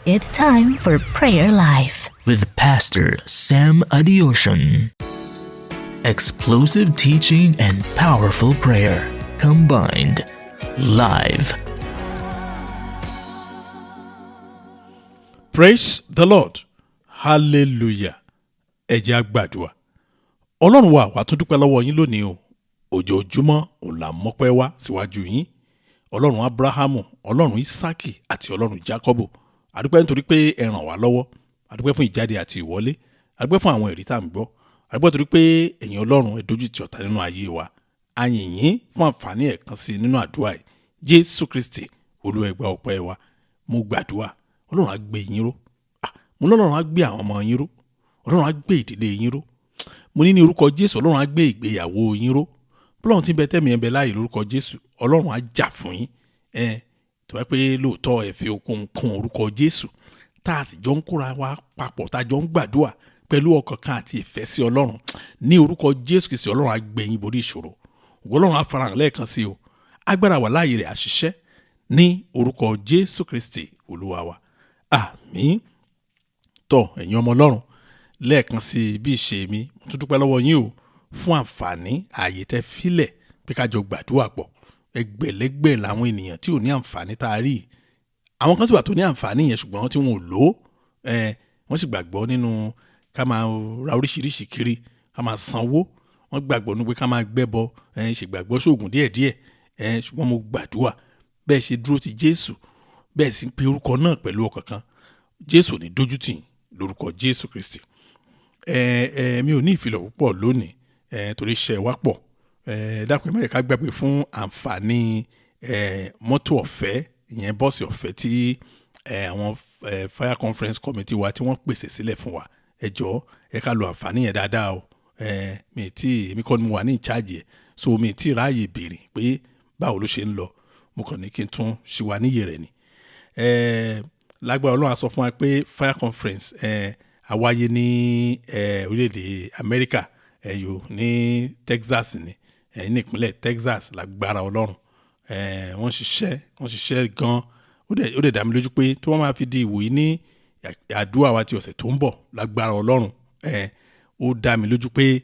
It's time for Prayer Life with Pastor Sam Adeosun. Explosive teaching and powerful prayer combined live. Praise the Lord. Hallelujah. Ẹ jẹ́ á gbàdúrà. Ọlọ́run wa, àwa tún dúpẹ́ lọ́wọ́ yín lónìí o. Ojoojúmọ́ òun là ń mọ́pẹ́ wá síwájú yín. Ọlọ́run Ábúráhámù, Ọlọ́run Ísákì àti Ọlọ́run Jákọ́bù. A dúpẹ́ nítorí pé ẹ ràn wá lọ́wọ́. A dúpẹ́ fún ìjáde àti ìwọlé. A dúpẹ́ fún àwọn ẹ̀rí tá à ń gbọ́. A dúpẹ́ nítorí pé ẹ̀yin Ọlọ́run ẹ dojú ti ọ̀tá nínú ayé wa. A yìn yín fún àǹfààní ẹ̀kan sí nínú àdúrà yìí. Jésù Kristi, Olúwa, ẹ gba ọpẹ́ wa. Mo gbàdúrà. Ọlọ́run á gbé yín ró. Mo lọ́lọ́run á gbé àwọn ọmọ yín ró. Ọlọ́run á gbé ìdílé yín ró. Mo ní ní orúkọ Jésù, Ọlọ́run á gbé ìgbéyàwó yín ró. Bọ́lọ́run tí ń bẹ tẹ́mi ẹ̀ ń bẹ láàyè lórúkọ Jésù, Ọlọ́run á jà fún yín. Tó bá pé lóòótọ́ ẹ fi okun kún orúkọ Jésù, tá a sì jọ ń kóra wa papọ̀, tá a jọ ń gbàdúrà pẹ̀lú ọkàn kan àti ìfẹ́ sí Ọlọ́run. Ní orúkọ Jésù Kristi, Ọlọ́run á gbé yín borí ìṣòro. Ògo Ọlọ́run á farahàn lẹ́ẹ̀kan sí o. Agbára wà láàyè rẹ̀ á ṣiṣẹ́ ní orúkọ Jésù Kristi Olúwa wa. Àmín. Tọ́ ẹ̀yin ọmọ Ọlọ́run, lẹ́ẹ̀kan sí bí ìṣe mi, mo tún dúpẹ́ lọ́wọ́ yín o fún àǹfààní ààyè tẹ́ filẹ̀ pé ká jọ gbàdúrà pọ̀. Ẹgbẹ̀lẹ́gbẹ̀ làwọn ènìyàn tí ò ní àǹfààní tá a rí. Àwọn kan sì wà tó ní àǹfààní yẹn ṣùgbọ́n tí wọn ò lò ó. Wọ́n sì gbàgbọ́ nínú ká máa ra oríṣiríṣi kiri, ká máa sanwó. Wọ́n gbàgbọ́ nínú pé ká máa gbẹ́bọ, ṣègbàgbọ́ sóògùn díẹ̀díẹ̀. Ṣùgbọ́n mo gbàdúrà bẹ́ẹ̀ ṣe dúró ti Jésù, bẹ́ẹ̀ sì ń pe orúkọ náà pẹ̀lú ọkàn kan. Jésù ò ní dójú tì yín lórúkọ Jésù Kristi. Mi ò ní ìfilọ̀ púpọ̀ lónìí, torí iṣẹ́ wa pọ̀. Dákun, ẹ má jẹ́ ká gbàgbé fún àǹfààní mọ́tò ọ̀fẹ́, ìyẹn bọ́ọ̀sì ọ̀fẹ́ tí àwọn Fire Conference Committee wa tí wọ́n pèsè sílẹ̀ fún wa. Ẹ jọ̀ọ́, ẹ ká lo àǹfààní yẹn dáadáa o. Mi tí èmi kọ́ ni mo wà ní in charge ẹ̀, so mi tí ráàyè béèrè pé báwo ló ṣe ń lọ. Mo kàn ní kí n tún ṣì wà níyè rẹ̀ ni. Lágbára Ọlọ́run, a sọ fún wa pé Fire Conference a wáyé ní orílẹ̀-èdè Amẹ́ríkà, yo ní Texas ni, ní ìpínlẹ̀ Texas lágbára Ọlọ́run. Wọ́n ṣiṣẹ́ gan. Ó dẹ̀ dá mi lójú pé tí wọ́n máa fi di ìwòyí ní àdúrà wa ti ọ̀sẹ̀ tó ń bọ̀ lágbára Ọlọ́run, ó dá mi lójú pé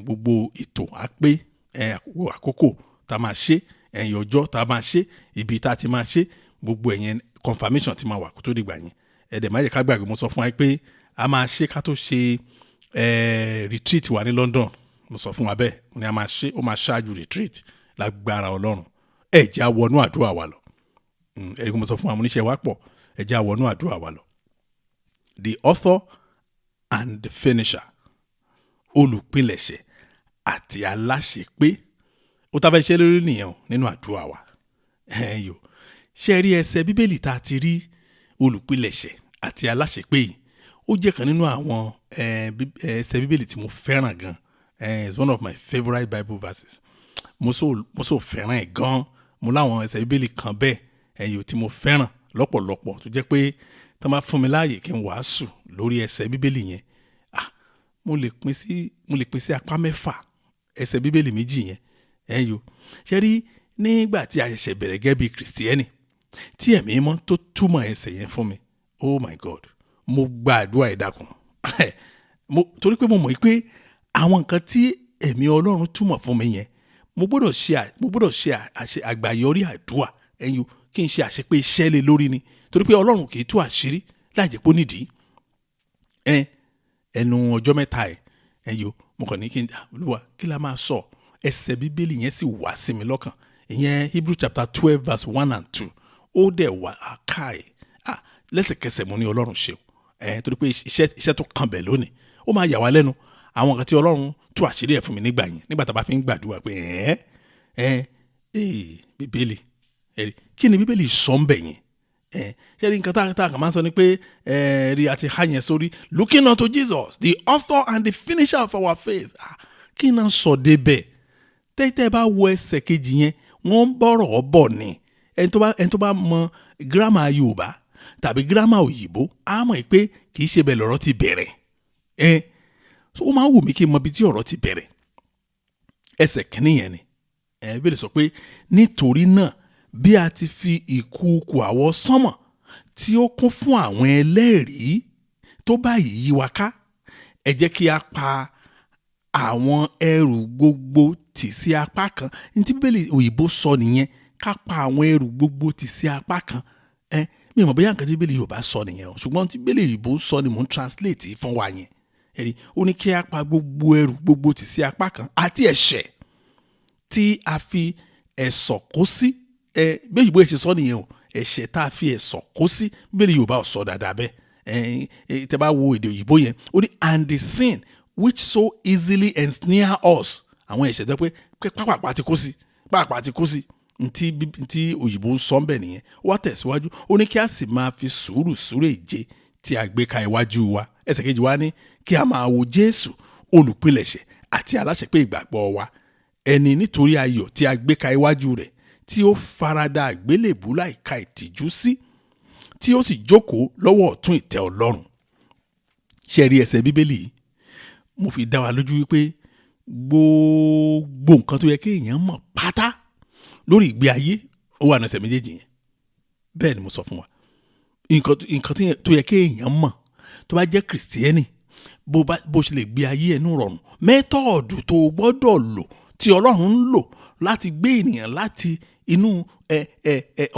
gbogbo ètò á pé, àkókò tá a máa ṣe, ẹ̀yìn ọjọ́ tá a máa ṣe, ibi tá a ti máa ṣe, gbogbo ẹ̀yẹn confirmation ti máa wà kó tó dìgbà yẹn. Ẹ dẹ̀ má jẹ́ ká gbàgbé, mo sọ fún wa pé a máa ṣe ká tó ṣe retreat wa ní London. Mo sọ fún wa bẹ́ẹ̀, mo ní a máa ṣe, ó máa ṣáájú retreat lágbára Ọlọ́run. Ẹ jẹ́ á wọnú àdúrà wa lọ. Ẹ̀rí kó mo sọ fún wa, mo níṣẹ́ wa pọ̀. Ẹ jẹ́ á wọnú àdúrà wa lọ. The author and the finisher, olùpilẹ̀ṣẹ̀ àti aláṣepé, ó tá a fẹ́ ṣe lórí nìyẹn o nínú àdúrà wa. Ẹ̀yin o, ṣe rí ẹsẹ̀ Bíbélì tá a ti rí olùpilẹ̀ṣẹ̀ àti aláṣepé yìí, ó jẹ́ kan nínú àwọn ẹsẹ̀ Bíbélì tí mo fẹ́ràn gan. It's one of my favourite Bible verses. Mo so fẹ́ràn ẹ̀ gan. Mo láwọn ẹsẹ̀ Bíbélì kan bẹ́ẹ̀, ẹ̀yin o, tí mo fẹ́ràn lọ́pọ̀lọpọ̀, tó jẹ́ pé tó máa fún mi láàyè kí n wàásù lórí ẹsẹ̀ Bíbélì yẹn, ah, mo lè pín sí apá mẹ́fà ẹsẹ̀ Bíbélì méjì yẹn. Ẹ̀yin o, ṣe rí nígbà tí a ṣẹ̀ṣẹ̀ bẹ̀rẹ̀ gẹ́gẹ́ bí Kìrìsìtẹ́nì, tí Ẹ̀mí Mímọ́ tó túmọ̀ ẹsẹ̀ yẹn fún mi, oh my God, mo gba àdúrà ìdákun mo, torí pé mo mọ̀ pé àwọn nǹkan tí Ẹ̀mí Ọlọ́run túmọ̀ fún mi yẹn, mo gbọ́dọ̀ ṣe àṣe àgbàyọrí àdúrà, ẹ̀yin o, kí n ṣe àṣepé iṣẹ́ lé lórí ni, torí pé Ọlọ́run kì í tú àṣírí láì jẹ́ pé ó nídìí. Ẹnu ọjọ́ mẹ́ta ẹ̀, ẹ̀yin o, mo kàn ní kí n, "Olúwa, kí la máa sọ?" Ẹsẹ̀ Bíbélì yẹn sì wá sí mi lọ́kàn, ìyẹn Hebrew chapter 12 verse 1 and 2. Ó dẹ̀ wá káì, ah, lẹ́sẹ̀kẹsẹ̀ mo ní Ọlọ́run ṣeun ẹ, torí pé iṣẹ́ tó kàn bẹ̀ lónìí, ó máa yà wá lẹ́nu àwọn nǹkan tí Ọlọ́run tú àṣírí ẹ̀ fún mi nígbà yẹn, nígbà tá a bá fi ń gbàdúrà pé ẹ ẹ ẹ Bíbélì ẹ, kí ni Bíbélì sọ ń bẹ̀ yẹn? Ẹ ṣé rí nǹkan tá a kàn máa ń sọ ni pé ẹ rí àti há yẹn sórí, "Looking unto Jesus, the author and the finisher of our faith." Ah, kí náà sọ débẹ̀? Tẹ́tẹ́ bá wo ẹsẹ̀ kejì yẹn, wọ́n ń bọ̀rọ̀ bọ̀ ni. Ẹni tó bá mọ grammar Yorùbá tàbí grammar òyìnbó á mọ̀ pé kì í ṣe bẹ́ẹ̀ lọ̀rọ̀ ti bẹ̀rẹ̀. Ẹ so ó máa ń wù mí kí n mọ ibi tí ọ̀rọ̀ ti bẹ̀rẹ̀. Ẹsẹ̀ kìíní yẹn ni ẹ bẹ́ẹ̀ sọ pé, "Nítorí náà, bí a ti fi ìkùukù àwọsánmọ̀ tí ó kún fún àwọn ẹlẹ́rìí tó báyìí yí wa ká, ẹ jẹ́ kí a pa àwọn ẹrù gbogbo tì sí apá kan. Ní tí Bíbélì òyìnbó sọ nìyẹn, ká pa àwọn ẹrù gbogbo tì sí apá kan. Ẹ mi mọ̀ bóyá nǹkan tí Bíbélì Yorùbá sọ nìyẹn o, ṣùgbọ́n tí Bíbélì òyìnbó sọ ni mò ń translate fún wa yẹn. Ẹ̀rí ó ní kí a pa gbogbo ẹrù gbogbo tì sí apá kan àti ẹ̀ṣẹ̀ tí a fi ẹ̀sọ̀ kó sí. Ẹ bí òyìnbó yẹn ṣe sọ nìyẹn o, ẹ̀ṣẹ̀ tá a fi ẹ̀sọ̀ kó sí. Bíbélì Yorùbá ò sọ dáadáa bẹ́ẹ̀. Tẹ́ bá wo èdè òyìnbó yẹn, ó ní and the sin which so easily ensnare us. Àwọn ẹ̀ṣẹ̀ tó pé pápápá ti kó sí, pápápá ti kó sí. Ntí òyìnbó ń sọ ń bẹ̀ nìyẹn. Ó wá tẹ̀síwájú, ó ní kí a sì máa fi sùúrù súré ìje tí a gbé ka iwájú wa. Ẹsẹ̀ kejì wa ní kí a máa wo Jésù olùpilẹ̀ṣẹ̀ àti aláṣepé ìgbàgbọ́ wa, ẹni nítorí ayọ̀ tí a gbé ka iwájú rẹ̀ tí ó farada àgbélébùú láìka ìtìjú sí, tí ó sì jókòó lọ́wọ́ ọ̀tún ìtẹ́ Ọlọ́run. Ṣé ẹ rí ẹsẹ̀ Bíbélì yìí? Mo fi dá wa lójú wípé gbogbo nǹkan tó yẹ kí èèyàn mọ̀ pátá lórí ìgbé ayé ó wà ní ẹsẹ̀ méjèèjì yẹn. Bẹ́ẹ̀ ni mo sọ fún wa. Nǹkan tó yẹ kí èèyàn mọ̀ tó bá jẹ́ Kìrìsìtẹ́nì, bó ṣe lè gbé ayé ẹnu rọrùn, method tó gbọ́dọ̀ lò tí Ọlọ́run ń lò láti gbé ènìyàn láti inú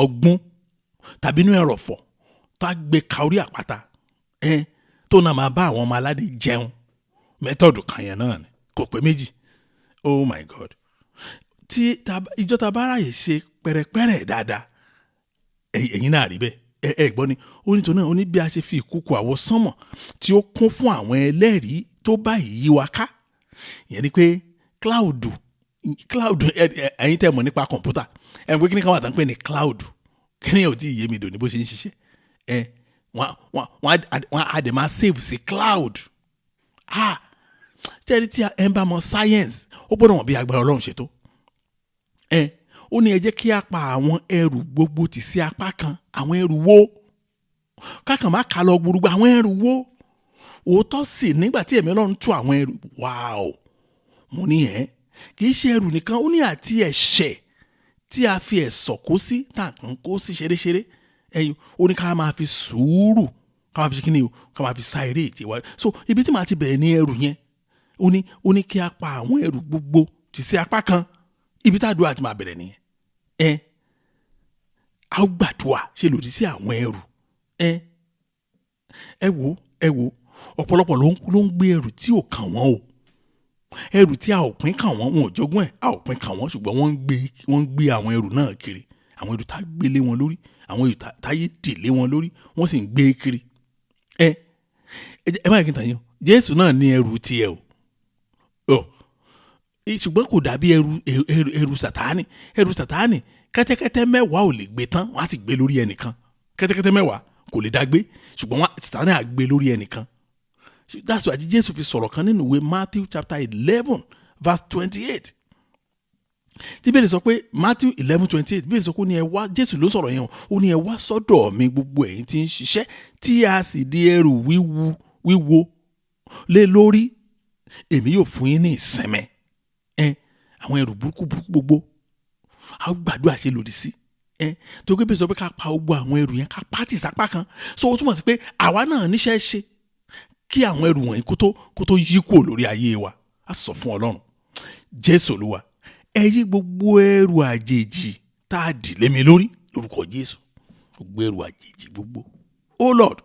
ọ̀gbun tàbí inú ẹrọ̀fọ̀ tó á gbé ka orí àpáta, tó náà máa bá àwọn ọmọ aládé jẹun. Method kan yẹn náà ni, kò pé méjì. Oh my God! Tí ìjọ ta bá ráyè ṣe pẹ̀rẹ̀pẹ̀rẹ̀ dáadáa, ẹ̀yin náà rí bẹ́ẹ̀. Ẹ gbọ́ ni ó ní tó náà, ó ní bí a ṣe fi ìkùukù àwọsánmọ̀ tí ó kún fún àwọn ẹlẹ́rìí tó báyìí yí wa ká. Ìyẹn ni pé cloud, ẹ̀yin tẹ́ mọ̀ nípa kọ̀ǹpútà, ẹ̀ ń pé kíní kan wà tán pé ní cloud. Kíní ò tí ì yé mi dò ní bó ṣe ń ṣiṣẹ́. Ẹ wọ́n á dẹ̀ máa save sí cloud. Ah, tẹ́rí tí ẹ ń bá mọ science, ó gbọ́dọ̀ mọ̀ bí agbára Ọlọ́run ṣe tó. Ẹ ó ní ẹ jẹ́ kí a pa àwọn ẹrù gbogbo tì sí apá kan. Àwọn ẹrù wo? Kákan má kà lọ gbùrùgbù. Àwọn ẹrù wo? Òótọ́ sì nígbà tí ẹ̀mí Ọlọ́run tú àwọn ẹrù. Wow! Mo ní ẹ̀ kì í ṣe ẹrù nìkan, ó ní àti ẹ̀ṣẹ̀ tí a fi ẹ̀sọ̀ kó sí, tá à ń kó sí ṣeréṣeré. Ẹ̀yin ó ní ká máa fi sùúrù, ká máa fi kíni o, ká máa fi sá eré ìje wa. So ibi tí màá ti bẹ̀rẹ̀ ní ẹrù yẹn, ó ní kí a pa àwọn ẹrù gbogbo tì sí apá kan. Ibi tá àdúrà ti máa bẹ̀rẹ̀ nìyẹn. Ẹ a ó gbàdúrà ṣe lòdì sí àwọn ẹrù. Ẹ wo ọ̀pọ̀lọpọ̀ ló ń gbé ẹrù tí ò kàn wọ́n o, ẹrù tí a ò pín kàn wọ́n, wọn ò jogún ẹ̀, a ò pín kàn wọ́n, ṣùgbọ́n wọ́n ń gbé àwọn ẹrù náà kiri. Àwọn ẹrù tá a gbé lé wọn lórí, àwọn ẹrù táyé dì lé wọn lórí, wọ́n sì ń gbé kiri. Ẹ ẹ má yẹ kí n tàn yín o, Jésù náà ní ẹrù tiẹ̀ o, ṣùgbọ́n kò dàbí ẹrù Sàtánì. Ẹrù Sàtánì kẹ́tẹ́kẹ́tẹ́ mẹ́wàá ò lè gbé tán, wọ́n á sì gbé lórí ẹnìkan. Kẹ́tẹ́kẹ́tẹ́ mẹ́wàá kò lè dá gbé, ṣùgbọ́n Sàtánì á gbé lórí ẹnìkan. That's why Jésù fi sọ̀rọ̀ kan nínú ìwé Matthew chapter 11 verse 28. Tí Bíbélì sọ pé Matthew 11:28, Bíbélì sọ pé ó ní ẹ wá, Jésù ló sọ̀rọ̀ yẹn o, ó ní ẹ wá sọ́dọ̀ mi gbogbo ẹ̀yin tí ń ṣiṣẹ́ tí a sì di ẹrù wíwo lé lórí, èmi yóò fún yín ní ìsinmi. Àwọn ẹrù burúkú burúkú gbogbo a gbàdúrà ṣe lòdì sí. Tó gbé Bíbélì sọ pé ká pa gbogbo àwọn ẹrù yẹn, ká pátì sápá kan. So ó túmọ̀ sí pé àwa náà níṣẹ́ ṣe kí àwọn ẹrù wọ̀nyí kó tó yí kúrò lórí ayé wa. A sọ fún Ọlọ́run, Jésù Olúwa, ẹ yí gbogbo ẹrù àjèjì tá a dì lé mi lórí lórúkọ Jésù. Gbogbo ẹrù àjèjì gbogbo. Oh Lord,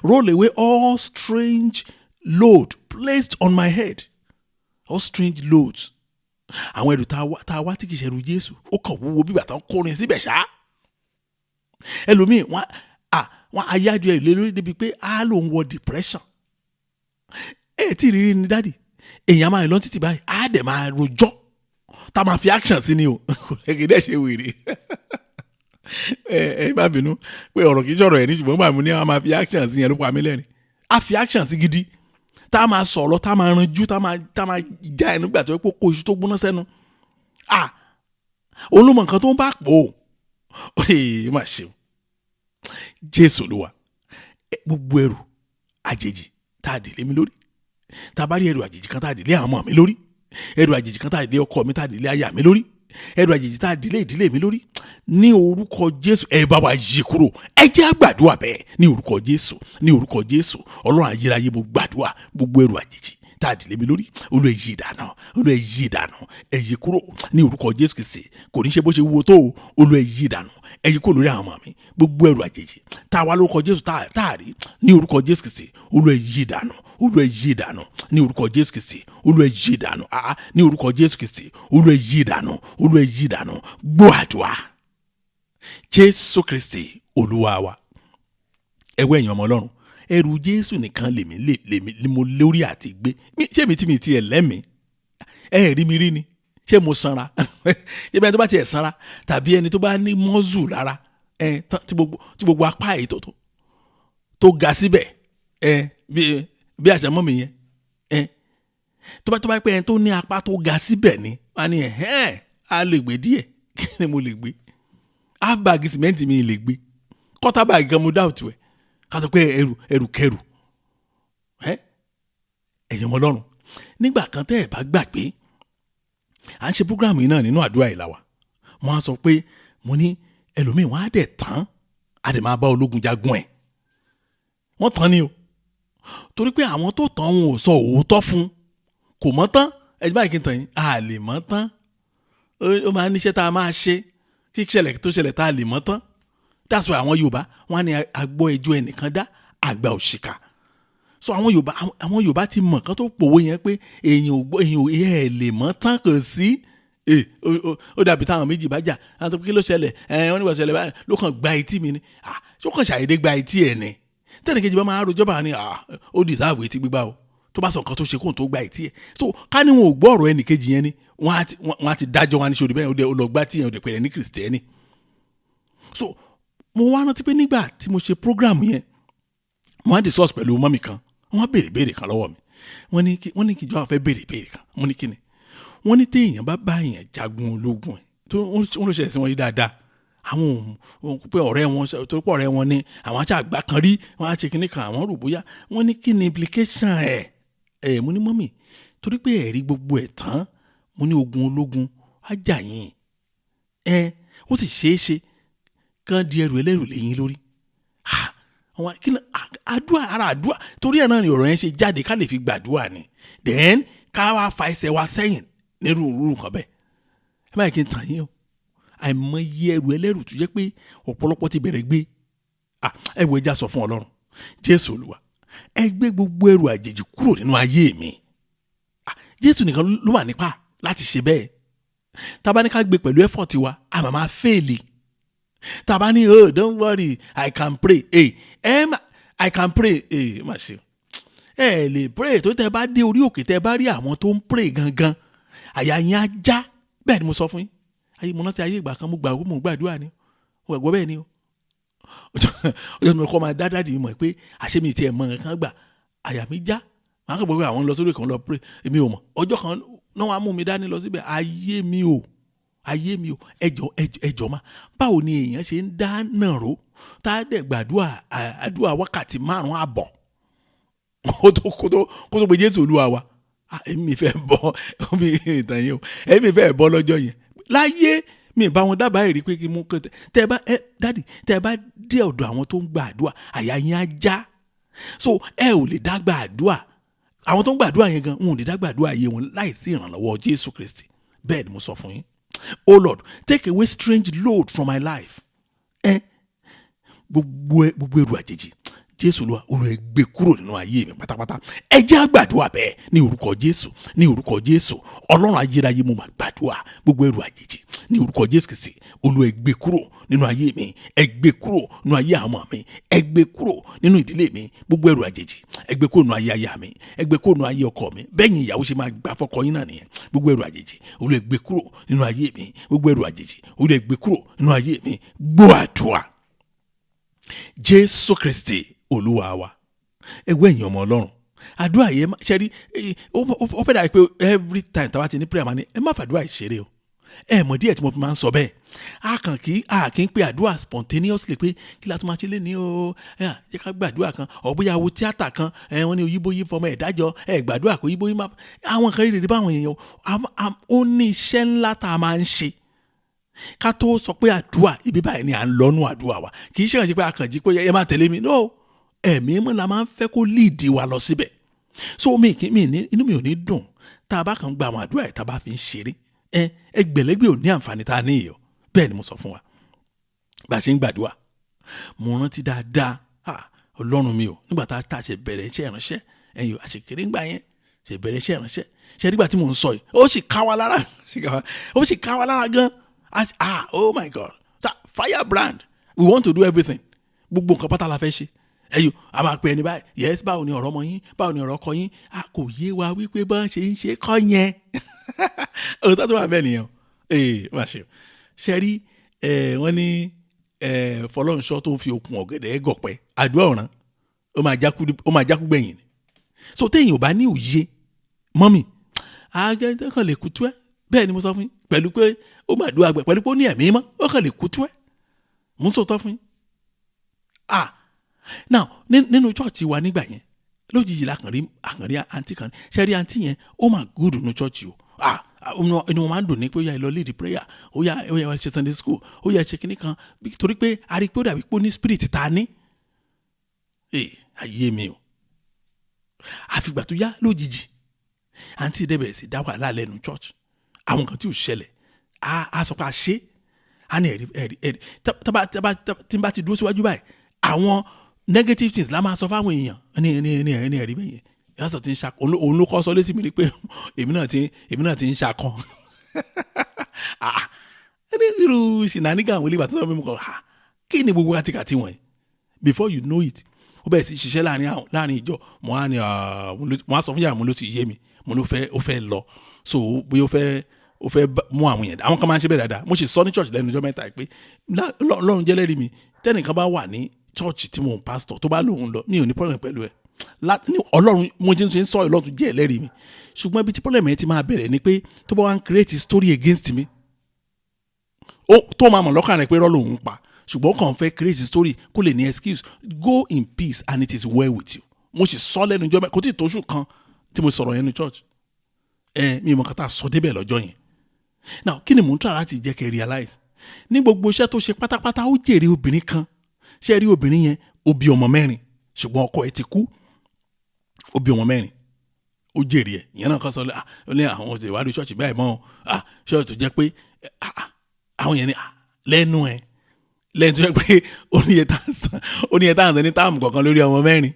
roll away all strange load placed on my head. All strange loads. Àwọn ẹrù tá a wá tí kì í ṣe ẹrù Jésù, ó kàn wúwo bí bàtà ń kórin síbẹ̀ ṣá. Ẹlòmíì wọ́n ayájú ẹrù lé lórí débi pé á lòun wọ depression. Ẹ tí rírí ni dádì, èèyàn máa lọ títì báyìí, á dẹ̀ máa rojọ́ tá a máa fi action sí ni o. Kò lẹ́gẹ̀dẹ̀ ṣe wèrè. Ẹ má bínú pé ọ̀rọ̀ kì í ṣọ̀rọ̀ ẹ̀ ní, ṣùgbọ́n bàmí ni a máa fi action sí yẹn ló pa mí lẹ́rìn. A fi action sí gidi, tá a máa sọ̀rọ̀, tá a máa ranjú, tá a máa já ẹnu gbà tó yẹ kó kó iṣu tó gbóná sẹ́nu. À olúmọ nǹkan tó ń bá pò ó má ṣe o. Jésù Olúwa, gbogbo ẹrù àjèjì tá a dì lé mi lórí, tá a bá rí ẹrù àjèjì kan tá a dì lé àwọn ọmọ mi lórí, ẹrù àjèjì kan tá a dì lé ọkọ mi, tá a dì lé aya mi lórí, ẹrù àjèjì tá a dì lé ìdílé mi lórí, Ní orúkọ Jésù, ẹ bá wa yí kúrò. Ẹ jẹ́ á gbàdúrà bẹ́ẹ̀ ní orúkọ Jésù, ní orúkọ Jésù. Ọlọ́run ayérayé, mo gbàdúrà, gbogbo ẹrù àjèjì tá a dìlé mi lórí, Olúwa, yí ìdànù. Olúwa, yí ìdànù, ẹ yí kúrò ní orúkọ Jésù Kristi. Kò ní ṣe bó ṣe wúwo tó o. Olúwa, yí ìdànù, ẹ yí kúrò lórí àwọn ọmọ mi. Gbogbo ẹrù àjèjì tá a wá lórúkọ Jésù, tá a rí ní orúkọ Jésù Kristi, Olúwa, yí ìdànù. Olúwa, yí ìdànù ní orúkọ Jésù Kristi. Olúwa, yí ìdànù ní orúkọ Jésù Kristi. Olúwa, yí ìdànù. Olúwa, yí ìdànù. Gbọ́ àdúrà, Jésù Kristi Olúwa wa. Ẹwẹ́ ẹ̀yin ọmọ Ọlọ́run, ẹrù Jésù nìkan lèmi lèmi mo lórí àti gbé. Ṣé mi tí mi tiẹ̀ lẹ́mìí? Ẹ rí mi rí ni, ṣé mo sanra? Ṣé bí ẹni tó bá tiẹ̀ sanra tàbí ẹni tó bá ní mọ́zù lára ẹ, tí gbogbo apá yìí tó ga síbẹ̀ ẹ, bí àṣàmọ́ mi yẹn ẹ, tó bá pẹ́ ẹni tó ní apá tó ga síbẹ̀ ni wọ́n á ní ẹ̀hẹ́n, á lè gbé díẹ̀. Kí ni mo lè gbé? Half bag cement mi lè gbé, quarter bag gan mo doubt ẹ̀, ká sọ pé ẹrù ẹrù kẹrù ẹ. Ẹ̀yin ọmọ Ọlọ́run, nígbà kan, tẹ́ ẹ̀ bá gbàgbé, à ń ṣe program yìí náà nínú àdúrà yìí la wà. Mo á sọ pé, mo ní ẹlòmíì, wọn á dẹ̀ tán, á dẹ̀ máa bá ológun jagun ẹ̀. Wọ́n tán ni o, torí pé àwọn tó tán, wọn ò sọ òótọ́ fún, kò mọ́ tán. Ẹ báyìí, kí n tàn yín, a lè mọ́ tán. Ó máa níṣẹ́ tá a máa ṣe kí ṣẹlẹ̀ tó ṣẹlẹ̀ tá a lè mọ́ tán. That's why àwọn Yorùbá, wọn á ní agbọ́ ẹjọ́ ẹnìkan dá, àgbà òṣìkà. So àwọn Yorùbá ti mọ̀ kán tó pòwe yẹn pé èèyàn ò gbọ́, èèyàn ò ẹ̀ lè mọ́ tán, kò sí. Ó dàbí táwọn méjì bá jà, àwọn tó kí ló ṣẹlẹ̀ ẹ, wọ́n nígbà ṣẹlẹ̀ báyìí ló kàn gba etí mi ni. Ṣó kàn ṣàyédé gba etí ẹ̀ ni? Tẹ́lẹ̀ kejì bá máa rojọ́ bá ní ó deserve etí gbígbá o, tó bá sọ nǹkan tó ṣe kóun tó gba etí ẹ̀. So ká ní wọn ò gbọ́ ọ̀rọ̀ ẹnì kejì yẹn ni, wọ́n á ti dájọ́ wọn ní sórí bẹ́ẹ̀, ó lọ gbá tí yẹn, ó dẹ̀ pẹ̀lẹ́ ní Kìrìsìtẹ́nì. So mo wá rántí pé nígbà tí mo ṣe program yẹn, mo wá discuss pẹ̀lú mummy kan. Wọ́n á béèrè béèrè kan lọ́wọ́ mi. Wọ́n ní kí ìjọba fẹ́ béèrè béèrè kan. Mo ní kí ni? Wọ́n ní téèyàn bá bá èèyàn jagun ológun ẹ̀ tó wọ́n ló ṣẹlẹ̀ sí wọn yìí dáadáa, àwọn òun pé ọ̀rẹ́ wọn tó pọ̀, ọ̀rẹ́ wọn ni àwọn àti àgbà kan rí, wọ́n á ṣe kinní kan, àwọn rò bóyá. Wọ́n ní kí ni implication ẹ̀ ẹ̀? Mo ní mummy, torí pé ẹ̀rí gbogbo ẹ̀ tán, mo ní ogun ológun á jà yín ẹ̀, ó sì ṣeé ṣe kán di ẹrù ẹlẹ́rù lẹ́yìn lórí. Àwọn kí ni àdúrà ara àdúrà? Torí ẹ̀ náà ni ọ̀rọ̀ yẹn ṣe jáde, ká lè fi gbàdúrà ni, then ká wá fa ẹsẹ̀ wa sẹ́yìn nírú irú nǹkan bẹ́ẹ̀. Ẹ má yẹ kí n tàn yín o, àìmọye ẹrù ẹlẹ́rù tó jẹ́ pé ọ̀pọ̀lọpọ̀ ti bẹ̀rẹ̀ gbé. Ẹ wo, ẹja sọ fún Ọlọ́run. Jésù Olúwa, ẹ gbé gbogbo ẹrù àjèjì kúrò nínú ayé mi. Jésù nìkan ló wà nípa láti ṣe bẹ́ẹ̀. Tá bá ní ká gbé pẹ̀lú effort wa, a máa máa fail. Tá bá ní, "Oh, don't worry, I can pray," ẹ ẹ ma "I can pray," ẹ má ṣe, ẹ lè pray. Tó tẹ bá dé orí òkè, tẹ bá rí àwọn tó ń pray gangan, àyà yín á já. Bẹ́ẹ̀ ni mo sọ fún yín. Ayé mo rántí ayé ìgbà kan, mo gbà, mo gbàdúrà ni, mo gbàgbọ́ bẹ́ẹ̀ ni o. Ọjọ́ tí mo kọ́ máa dá daddy mi mọ̀ pé àṣé mi tiẹ̀ mọ nǹkan gbà, àyà mi já. Màá kàn gbọ́ pé àwọn ń lọ sórí kan lọ pray, èmi ò mọ̀. Ọjọ́ kan náà wàá mú mi dání lọ síbẹ̀. Ayé mi o, ayé mi o! Ẹjọ́, ẹjọ́, ẹjọ́ ma, báwo ni èèyàn ṣe ń dá nàró tá a dẹ̀ gbàdúrà àdúrà wákàtí 5.5 kó tó pe Jésù Olúwa wa? Èmi fẹ́ bọ́ mi ìtàn yìí o, èmi fẹ́ bọ́ lọ́jọ́ yẹn láyé mi bá wọn dábàá èrè pé kí mú kí tẹ bá ẹ daddy, tẹ bá dé ọ̀dọ̀ àwọn tó ń gba àdúrà, àyà yín á já. So ẹ ò lè dá gba àdúrà. Àwọn tó ń gbàdúrà yẹn gan, wọn ò lè dá gbàdúrà yé wọn láì sí ìrànlọ́wọ́ Jésù Kristi. Bẹ́ẹ̀ ni mo sọ fún yín. Oh Lord, take away strange load from my life. Ẹ gbogbo ẹrù àjèjì, Jésù Olúwa, Olúwa, gbé kúrò nínú ayé mi pátápátá. Ẹ jẹ́ á gbàdúrà bẹ́ẹ̀ ní orúkọ Jésù, ní orúkọ Jésù. Ọlọ́run ayérayé, mo máa gbàdúrà, gbogbo ẹrù àjèjì, ní orúkọ Jésù Kristi, Olúwa, gbé kúrò nínú ayé mi, ẹ gbé kúrò nínú ayé àwọn ọmọ mi, ẹ gbé kúrò nínú ìdílé mi. Gbogbo ẹrù àjèjì, ẹ gbé kúrò nínú ayé aya mi, ẹ gbé kúrò nínú ayé ọkọ mi. Bẹ́ẹ̀ ìyàwó ṣe máa gbà fọ́kọ yín náà nìyẹn. Gbogbo ẹrù àjèjì, Olúwa, gbé kúrò nínú ayé mi. Gbogbo ẹrù àjèjì, Olúwa, gbé kúrò nínú ayé mi. Gbọ́ àdúrà, Jésù Kristi Olúwa wa. Ẹgbẹ́ ẹ̀yin ọmọ Ọlọ́run, àdúrà yẹn ṣe rí, ó fẹ́ dàbí pé every time tá a bá ti ní prayer, máa ní ẹ má fàdúrà ìṣeré o. Ẹ mọ̀ díẹ̀ tí mo fi máa ń sọ bẹ́ẹ̀, a kàn kí a kì í pe àdúrà spontaneously pé kí la tún máa ṣe lé ní o, ẹ jẹ́ ká gbàdúrà kan, ọ̀ bóyá wo tíátà kan ẹ, wọ́n ní oyíbó yí fọmọ ẹ̀ dájọ́ ẹ, gbàdúrà kó yíbó yí má àwọn kan rèé báwọn èèyàn. Ó ní iṣẹ́ ńlá tá a máa ń ṣe. Ká tó sọ pé àdúrà ibi báyìí ni à ń lọ́nu àdúrà wa, kì í ṣe kàn ṣe pé a kàn jí pé ẹ máa tẹ̀lé mi. No, ẹ̀mí mọ́ la máa ń fẹ́ kó líìdì wa lọ síbẹ̀. So mi kì mi ní inú mi ò ní dùn tá a bá kàn gba àwọn àdúrà yìí, tá a bá fi ń ṣeré. Ẹ ẹgbẹ̀lẹ́gbẹ̀ ò ní àǹfààní tá a ní yìí o. Bẹ́ẹ̀ ni mo sọ fún wa bá a ṣe ń gbàdúrà. Mo rántí dáadáa, Ọlọ́run mi o, nígbà tá a ṣe bẹ̀rẹ̀ iṣẹ́ ìránṣẹ́, ẹ̀yìn àṣekéré ńgbà yẹn ṣe bẹ̀rẹ̀ iṣẹ́ ìránṣẹ́ ṣe nígbà tí mò ń sọ yìí, ó sì ká wa lára, ó sì ká wa lára gan. Oh my God, firebrand, we want to do everything, gbogbo nǹkan pátá la fẹ́ ṣe. Ẹ̀yọ́ a máa pe ẹni báyìí, yes, báwo ni ọ̀rọ̀ ọmọ yín, báwo ni ọ̀rọ̀ ọkọ yín? A kò yé wa wípé bá ń ṣe ń ṣe kọ́ yẹn. Òótọ́ tó wà bẹ́ẹ̀ nìyẹn o. Ee, má ṣe ṣe rí. Wọ́n ní Fọlọ́runṣọ́ tó ń fi okùn ọ̀gẹ̀dẹ̀ gọ̀pẹ́, àdúrà ọ̀ràn ó máa jákú gbẹ̀yìn ni. So téèyàn ò bá ní òye mọ́mì, àgẹ́gẹ́ kan lè kú tú ẹ́. Bẹ́ẹ̀ ni mo sọ fún yín, pẹ̀lú pé ó máa dúró àgbẹ̀, pẹ̀lú pé ó ní ẹ̀mí mọ́, ó kàn lè kú tú ẹ́. Mo ń sòótọ́ fún yín. Ah, now nínú church wa nígbà yẹn, lójijì la kàn rí àkànrí àǹtí kan. Ṣe rí àǹtí yẹn, ó máa good nínú church o. Ah, inú wọn máa ń dùn ní pé ó yá, ẹ lọ lead prayer, ó yá, ṣe Sunday school, ó yá, ṣe kinní kan, torí pé a rí pé ó dàbí pé ó ní spirit ta ní. Ee, ayé mi o. Àfìgbà tó yá, lójijì, àǹtí dẹ̀ bẹ̀rẹ̀ sí dá wàhálà lẹ́nu church. Àwọn kan tí ò ṣẹlẹ̀, a sọ pé a ṣe a ní ẹ̀rí ẹ̀rí ẹ̀rí. Tábà tí n bá ti dúró síwájú báyìí, àwọn negative things la máa sọ fáwọn èèyàn ní ẹ̀rí bẹ́yẹn. Yàtọ̀ tí ń ṣakọ, òun ló kọ́ sọ létí mi ni pé èmi náà ti ń ṣakọ. Ní irú ṣìnànígà àwọn ilé ìgbà tó sọ mímú kan, kí ni gbogbo àtìkàtì wọ̀nyí? Before you know it, ó bẹ̀rẹ̀ sí ṣiṣẹ́ láàrin ìjọ. Mo á ní, mo á sọ fún yàrá, mo ló ti yé mi, mo ló fẹ́, ó fẹ́ lọ. So bóyá ó fẹ́ mú àwọn èèyàn, àwọn kan máa ń ṣe bẹ́ẹ̀ dáadáa. Mo sì sọ ní church lẹ́nu ọjọ́ 3 pé Ọlọ́run jẹ́lẹ́rìí mi, tẹ́nìkan bá wà ní church tí mo ń pastor, tó bá lóun lọ, mi ò ní problem pẹ̀lú ẹ̀ ní Ọlọ́run. Mo ti ń ṣe ń sọ, Ọlọ́run jẹ́ ẹlẹ́rìí mi. Ṣùgbọ́n ibi tí problem yẹn ti máa bẹ̀rẹ̀ ni pé tó bá wá ń create story against me, ó tó máa mọ̀ lọ́kàn rẹ̀ pé irọ́ lòun pa, ṣùgbọ́n kàn fẹ́ create story kó lè ní excuse. Go in peace and it is well with you. Mo sì sọ lẹ́nu ọjọ́, kò tí ì tóṣù kan tí mo sọ̀rọ̀ yẹn ní church. Ẹ mi mọ̀ kátà sọ débẹ̀ lọ́jọ́ yẹn. Now, kí ni mò ń try láti jẹ́ kẹ́ realize? Ní gbogbo iṣẹ́ tó ṣe pátápátá, ó jèrè obìnrin kan. Ṣé rí obìnrin yẹn, ó bí ọmọ mẹ́rin, ṣùgbọ́n ọkọ ẹ̀ ti kú. Ó bí ọmọ mẹ́rin, ó jèrè ẹ̀. Ìyẹn náà kàn sọ ní àwọn òṣèlú ìwádìí ṣọ́ọ̀ṣì báyìí mọ́. Ah, ṣọ́ọ̀ṣì tó jẹ́ pé àwọn yẹn ni lẹ́nu ẹ̀ lẹ́nu tó jẹ́ pé ó níye tá à ń san ní term kọ̀ọ̀kan lórí ọmọ mẹ́rin.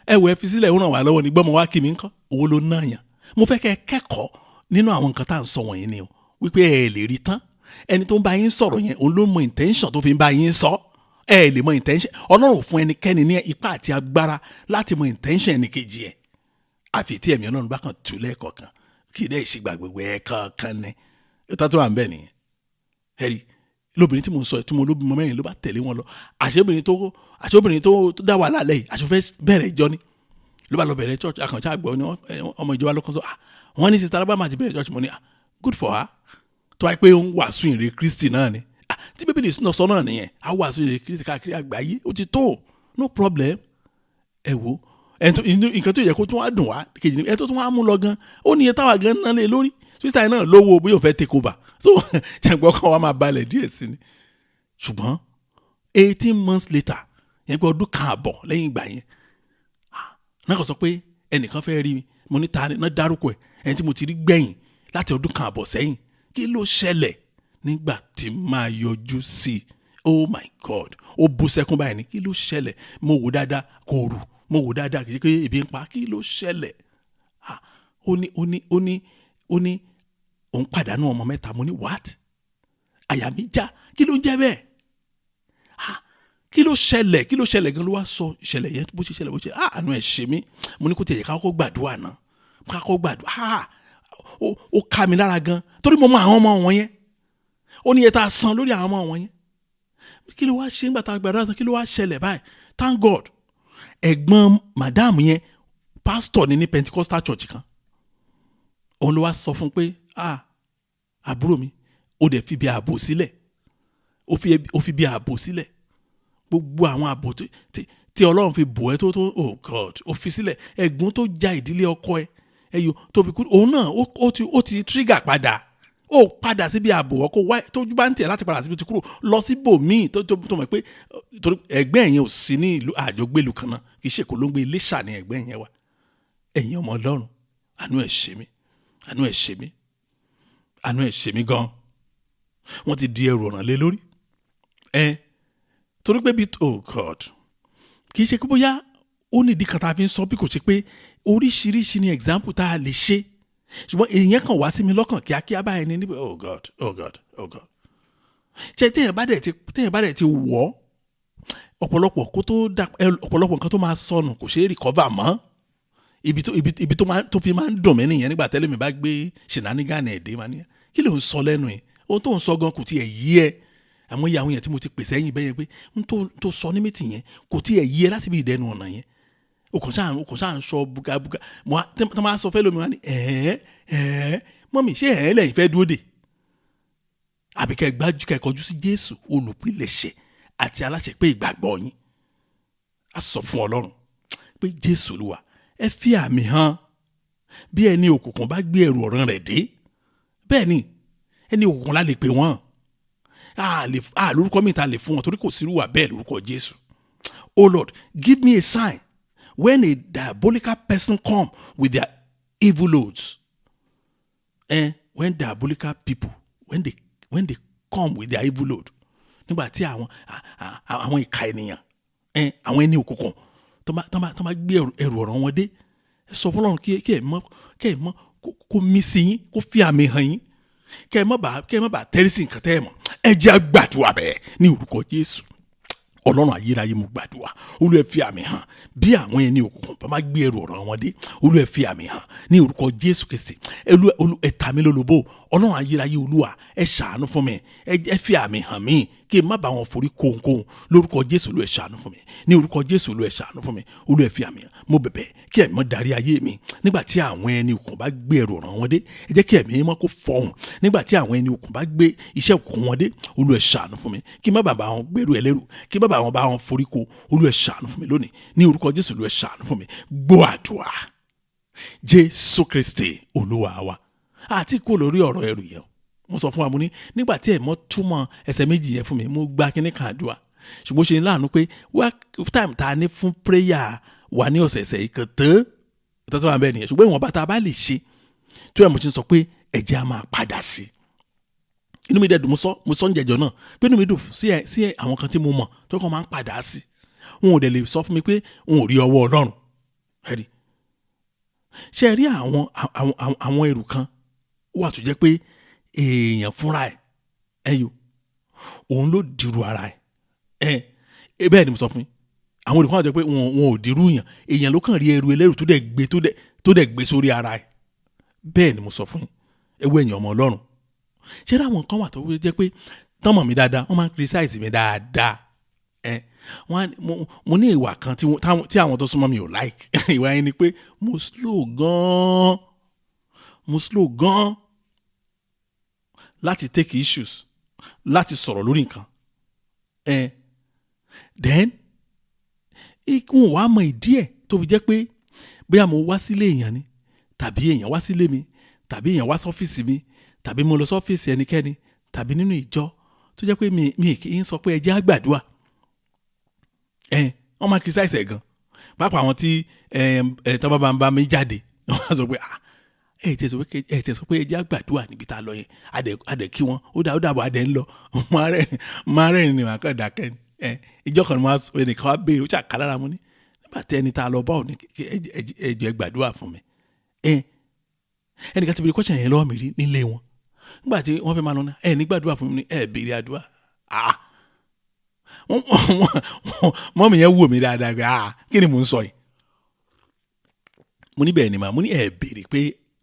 Ẹ wọ, ẹ fi sílẹ̀, ó ràn wá lọ́wọ́ ní gbọ́mọ wá kí mi ń kọ́ owó ló ná yàn. Mo fẹ́ kẹ́ ẹ kẹ́kọ̀ọ́ nínú àwọn nǹkan tá à ń sọ wọ̀nyí ni o, wípé ẹ lè rí tán. Ẹni tó ń bá yín sọ̀rọ̀ yẹn, òun ló mọ intention tó fi ń bá yín sọ. Ẹ lè mọ intention. Ọlọ́run fún ẹnikẹ́ni ní ipá àti agbára láti mọ intention ẹnìkejì ẹ̀, àfi tí ẹ̀mí Ọlọ́run bá kàn tú lẹ́ẹ̀kọ̀ọ̀kan. Kì í dẹ́ ìṣègbà gbogbo ẹ̀ kọ̀ọ̀kan ni ìtọ́ tó wà ń bẹ̀ nìyẹn. Ẹ̀rí lóbìnrin tí mo ń sọ, tí mo lóbìnrin mẹ́rin ló bá tẹ̀lé wọn lọ. Àṣebìnrin tó dá wàhálà lẹ́yìn, àṣefẹ́ bẹ̀rẹ̀ ìjọ ni, ló bá lọ bẹ̀rẹ̀ church. Àkànṣe àgbọ̀ ni ọmọ ìjọba ló kàn sọ wọ́n ní Sister Alábàámà ti bẹ̀rẹ̀ church. Mo ní, good for her. Tó wáyé pé ó ń wàásù ìrè Kristi náà ni, tí Bíbélì sọ náà nìyẹn, á wàásù ìrè Kristi káàkiri àgbáyé, ó ti tó, no problem. Ẹ wo nǹkan tó yẹ kó tún wá dùn wá kejì ni ẹ tó tún wá mú lọ gan, ó ní iye táwa gan náà lé lórí. Sister yẹn náà lówó, bóyá òun fẹ́ take over. So jẹ̀gbọ́n kan wá máa balẹ̀ díẹ̀ sí ni. Ṣùgbọ́n 18 months later, yẹn pé ọdún kan àbọ̀ lẹ́yìn ìgbà yẹn náà, kò sọ pé ẹnìkan fẹ́ rí mi. Mo ní ta ni? Náà dárúkọ ẹ̀, ẹni tí mo ti rí gbẹ̀yìn láti ọdún kan àbọ̀ sẹ́yìn. Kí ló ṣẹlẹ̀? Nígbà tí máa yọjú sí i, oh my God, ó bú sẹ́kún báyìí ní. Kí ló ṣẹlẹ̀? Mo wò dáadáa, kò rù. Mo wò dáadáa, kì í ṣe pé ebi ń pa. Kí ló ṣẹlẹ̀? Ó ní òun pàdánù ọmọ mẹ́ta. Mo ní, what? Àyà mi já. Kí ló ń jẹ́ bẹ́ẹ̀? Kí ló ṣẹlẹ̀? Kí ló ṣẹlẹ̀ gan? Ló wá sọ ìṣẹ̀lẹ̀ yẹn bó ṣe ṣẹlẹ̀, bó ṣe. Àánú ẹ̀ ṣe mí. Mo ní kó tiẹ̀ yẹ ká kọ́kọ́ gbàdúrà náà, ká kọ́kọ́ gbàdúrà. Ó ká mi lára gan, torí mo mọ àwọn ọmọ wọn yẹn. Ó ní iye tá a san lórí àwọn ọmọ wọn yẹn. Kí ló wá ṣe nígbà tá a gbàdúrà tán? Kí ló wá ṣẹlẹ̀ báyìí? Thank God, ẹ̀gbọ́n madam yẹn, pastor ni ní Pentecostal church kan. Òun ló wá sọ fún pé, ah, àbúrò mi, ó dẹ̀ fi bí ààbò sílẹ̀, ó fi bí ààbò sílẹ̀, gbogbo àwọn ààbò tí Ọlọ́run fi bò ẹ́ tó, oh God, ó fi sílẹ̀. Ẹ̀gbọ́n tó ja ìdílé ọkọ ẹ ẹyọ tó fi kú, òun náà ó ti trigger padà. Ó padà síbi ààbò ọkọ wá tójú bá ń tẹ̀ láti padà síbi tó kúrò lọ síbòmíì tó mọ̀ pé torí ẹgbẹ́ yẹn ò sí ní ìlú àjọgbélú kan náà, kì í ṣe kò ló ń gbé Iléṣà ní ẹgbẹ́ yẹn wà. Ẹ̀yin ọmọ Ọlọ́run, àánú ẹ̀ ṣe mí, àánú ẹ̀ ṣe mí, àánú ẹ̀ ṣe mí gan. Wọ́n ti di ẹrù ọ̀ràn lé lórí ẹ torí pé bí, oh God, kì í ṣe pé bóyá ó ní ìdí kan tá a fi ń sọ, bí kò ṣe pé oríṣiríṣi ni example tá a lè ṣe, ṣùgbọ́n èèyàn kan wá sí mi lọ́kàn kíákíá báyìí ní níbi. Oh God, oh God, oh God. Ṣe téèyàn bá dẹ̀ ti wọ̀ ọ̀pọ̀lọpọ̀ kó tó dà, ọ̀pọ̀lọpọ̀ nǹkan tó máa sọnù kò ṣeé recover mọ́. Ibi tó fi máa ń dùn mí nìyẹn. Nígbà tẹ́lẹ̀ mi bá gbé shenanigan ẹ̀ dé, máa ní kí ló ń sọ lẹ́nu yìí? Ohun tó ń sọ gan kò tiẹ̀ yí ẹ. Àmọ́ iye àwọn yẹn tí mo ti pèsè ẹ̀yìn bẹ́yẹn pé n tó sọ ní mìtì yẹn kò tiẹ̀ yí ẹ láti bí ìdẹnu ọ̀nà yẹn. O kàn ṣáà ń sọ bugabuga. Mo tó máa sọ fẹ́ lómi wá ní ẹ̀ẹ́ mọ́mì, ṣé ẹ̀ẹ́ lẹ́yìn fẹ́ dúró dè? Àbí kẹ́ gbájú kẹ́ kọjú sí Jésù olùpilẹ̀ṣẹ̀ àti aláṣẹ pé ìgbàgbọ́ yín. A sọ fún Ọlọ́run pé Jésù Olúwa, ẹ fi àmì hàn bí ẹni òkùnkùn bá gbé ẹrù ọ̀ràn rẹ̀ dé. Bẹ́ẹ̀ ni ẹni òkùnkùn la lè pè wọ́n, a lórúkọ mi ta lè fún wọn, torí kò sí irú bẹ́ẹ̀ lórúkọ Jésù. Oh Lord, give me a sign when a diabolical person come with their evil loads. When diabolical people, when they come with their evil load, nígbà tí àwọn ìka ènìyàn, àwọn ẹni òkùnkùn tó máa gbé ẹrù ọ̀ràn wọn dé, ẹ sọ fún Ọlọ́run kí ẹ mọ̀ kó mí sí yín, kó fi àmì hàn yín, kẹ́ ẹ má bàa tẹ́rí sí nǹkan tẹ́ ẹ mọ̀. Ẹ jẹ́ á gbàdúrà bẹ́ẹ̀ ní orúkọ Jésù. Ọlọ́run ayérayé, mo gbàdúrà, Olúwa ẹ fi àmì hàn bí àwọn ẹni òkùnkùn bá má gbé ẹrù ọ̀ràn wọn dé. Olúwa ẹ fi àmì hàn ní orúkọ Jésù Kristi. Olúwa ẹ ta mí lólobó. Ọlọ́run ayérayé, Olúwa ẹ ṣàánú fún mi, ẹ fi àmì hàn mí kí n má bá wọn forí kóhunkóhun lórúkọ Jésù. Olúwa ẹ ṣàánú fún mi ní orúkọ Jésù. Olúwa ẹ ṣàánú fún mi. Olúwa ẹ fi àmì hàn. Mo bẹ̀bẹ̀ kí ẹ̀mí mọ́ darí ayé mi nígbà tí àwọn ẹni òkùnkùn bá gbé ẹrù ọ̀ràn wọn dé. Ẹ jẹ́ kí ẹ̀mí mọ́ kó fọhùn nígbà tí àwọn ẹni òkùnkùn bá gbé iṣẹ́ òkùnkùn wọn dé. Olúwa ẹ ṣàánú fún mi kí n má bàa bá wọn gbèrú ẹlẹ́rù, kí n má bàa wọn bá wọn forí ko. Olúwa ẹ ṣàánú fún mi lónìí ní orúkọ Jésù. Olúwa ẹ ṣàánú fún mi. Gbọ́ àdúrà, Jésù Kristi Olúwa wa. Àti kó lórí ọ̀rọ̀ ẹrù yẹn, mo sọ fún wa, mo ní nígbà tí ẹ̀mọ́ túmọ̀ ẹsẹ̀ méjì yẹn fún mi, mo gba kíní kan àdúrà, ṣùgbọ́n ṣe ní láàánú pé wá time tá a ní fún prayer wà ní ọ̀sẹ̀ẹ̀sẹ̀ yìí kò tó tó wà bẹ́ẹ̀ nìyẹn. Ṣùgbọ́n ìwọ̀nba tá a bá lè ṣe tó ẹ̀, mo ti sọ pé ẹ̀jẹ̀ á máa padà sí. Inú mi dẹ̀ dùn. Mo sọ ń jẹjọ náà pé inú mi dùn sí àwọn kan tí mo mọ̀ tó kàn máa ń padà sí. Wọn ò dẹ̀ lè sọ fún mi pé wọn ò rí ọwọ́ Ọlọ́run. Ẹ̀rí ṣe rí àwọn ẹrù kan wà tó jẹ́ pé èèyàn fúnra ẹ̀ ẹ̀yọ òun ló dìrú ara ẹ̀. Ẹ̀ bẹ́ẹ̀ ni mo sọ fún yín. Àwọn olùkọ́ àti pé wọn ò dìrú yàn, èèyàn ló kàn rí ẹrù ẹlẹ́rù tó dẹ̀ gbé sórí ara ẹ̀. Bẹ́ẹ̀ ni mo sọ fún yín. Ẹwọ́ ẹ̀yàn ọmọ Ọlọ́run, ṣé àwọn kan wà tó jẹ́ pé tán mọ̀ mí dáadáa, wọ́n máa ń criticize mi dáadáa. Ẹ wọ́n mo ní ìwà kan tí àwọn tó súnmọ́ mi ò like. Ìwà yẹn ni pé mo slow gan-an, mo slow gan-an láti take issues, láti sọ̀rọ̀ lórí nǹkan. Ẹ then ikun wàá mọ ìdí ẹ̀ tó fi jẹ́ pé bóyá mo wá sílé èèyàn ni, tàbí èèyàn wá sílé mi, tàbí èèyàn wá sọ́fíìsì mi, tàbí mo lọ sọ́fíìsì ẹnikẹ́ni, tàbí nínú ìjọ, tó jẹ́ pé mi kì í sọ pé ẹ jẹ́ á gbàdúrà. Ẹ wọ́n máa criticize ẹ̀ gan, pàápàá àwọn tí ẹ ẹ tọ́ bá ń bá mi jáde, wọ́n á sọ pé, "Ah, ẹ tiẹ̀ sọ pé ẹ jẹ́ á gbàdúrà níbi tá a lọ yẹn." Adẹ̀ kí wọn, ó dà, ó dàbọ̀, adẹ̀ ń lọ. Máa rẹ́rìn ni, màá kàn dákẹ́ ni. Ẹ ìjọ kan ni wọ́n á ẹnìkan wá béèrè, ó ṣàkàlára mu ní nígbà tí ẹni tá a lọ bá ò ní ẹ jẹ́ gbàdúrà fún mi. Ẹ ẹnìkan ti béèrè question yẹn lọ́wọ́ mi rí nílé wọn nígbà tí wọ́n fẹ́ máa lọ ní ẹ ní gbàdúrà fún mi ní ẹ béèrè àdúrà. Ah, mọ́mì yẹn wò mí dáadáa pé, "Ah, kí ni mò ń sọ yìí?" Mo ní bẹ́ẹ̀ ni mà. Mo ní ẹ béèrè pé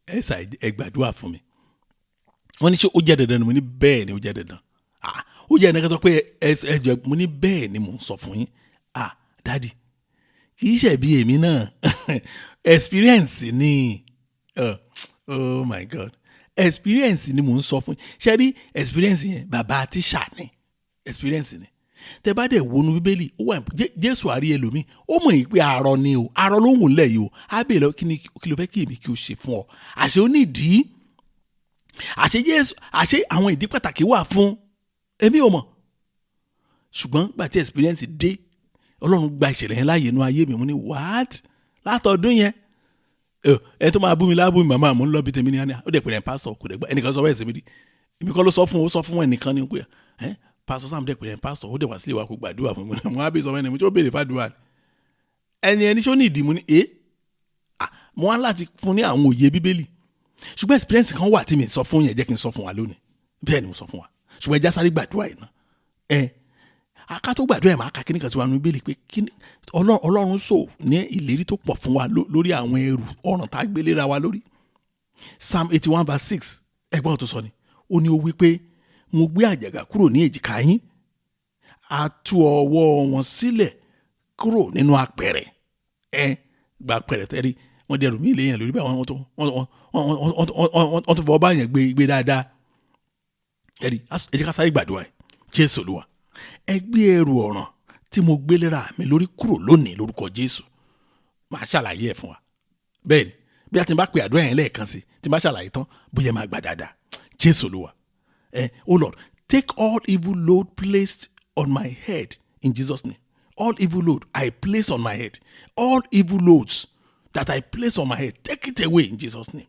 ẹ ṣà ẹ gbàdúrà fún mi. Wọ́n ní ṣé ó jẹ́ dandan ni? Mo ní bẹ́ẹ̀ ni, ó jẹ́ dandan. Ah, ó jẹ́ ẹnìkan sọ pé ẹ ẹ jọ. Mo ní bẹ́ẹ̀ ni mò ń sọ fún yín. Ah, daddy, kì í ṣe bí èmi náà, experience ni. Oh my God, experience ni mò ń sọ fún yín. Ṣe rí experience yẹn, bàbá tíṣà ni experience ni. Tẹ bá dẹ̀ wọnú Bíbélì, ó wà Jésù àrí ẹlòmíì, ó mọ̀ yìí pé arọ ni o, arọ ló ń wò nílẹ̀ yìí o. Á bèèrè lọ, kí ni kí ló fẹ́ kí èmi kí o ṣe fún ọ? Àṣẹ ó ní ìdí. Àṣé Jésù, àṣé àwọn ìdí pàtàkì wà fún, èmi ò mọ̀. Ṣùgbọ́n gbà tí experience dé, Ọlọ́run gba ìṣẹ̀lẹ̀ yẹn láàyè inú ayé mi. Mo ní what? Látọdún yẹn, ẹ tó máa bú mi lábú mi, màmá mo ń lọ bí tèmi ní àná. Ó dẹ̀ pè ní pásọ̀, kò dẹ̀ gbọ́. Ẹnìkan sọ bẹ́ẹ̀ sí mi rí, èmi kọ́ ló sọ fún, ó sọ fún ẹnìkan ní pé ẹ pásọ̀ Sam dẹ̀ pè ní pásọ̀, ó dẹ̀ wá sílé wa kó gbàdúrà fún mi. Mo á bí sọ fún ẹni mo tí ó béèrè fàdúrà ni ẹni ẹni ṣó ní ìdí. Mo ní ẹ mo wá láti fún ní àwọn òye Bíbélì. Ṣùgbọ́n experience kan wà tí mi sọ fún yẹn, jẹ́ kí n sọ fún wa lónìí. Bẹ́ẹ̀ ni mo sọ fún wa, ṣùgbọ́n ẹ já sáré gbàdúrà yìí náà. Ẹ aka tó gbàdúrà yìí, máa ka kíní kan sí wa nínú Bíbélì pé kíní Ọlọ́run sọ ní ìlérí tó pọ̀ fún wa lórí àwọn ẹrù ọ̀ràn tá a gbé léra wa lórí. Psalm 81 verse 6, ẹgbọ́n tó sọ ni, ó ní ó wí pé, "Mo gbé àjàgà kúrò ní èjìká yín, a tú ọwọ́ wọn sílẹ̀ kúrò nínú apẹ̀rẹ̀." Ẹ gba apẹ̀rẹ̀ tẹ́rí, wọ́n dẹrù mí lé yẹn lórí bẹ́ẹ̀, wọ́n tún fọwọ́ bá yẹn gbé gbé dáadáa. Ẹ̀rí, ẹ jẹ́ ká sáré gbàdúrà ẹ̀. Jésù Olúwa, ẹ gbé ẹrù ọ̀ràn tí mo gbé léra mi lórí kúrò lónìí lórúkọ Jésù. Màá ṣàlàyé ẹ̀ fún wa. Bẹ́ẹ̀ ni, bí a ti bá pe àdúrà yẹn lẹ́ẹ̀kan sí, tí n bá ṣàlàyé tán, bóyá máa gbà dáadáa. Jésù Olúwa, ẹ, oh Lord, take all evil load placed on my head in Jesus' name. All evil load I place on my head, all evil loads that I place on my head, take it away in Jesus' name.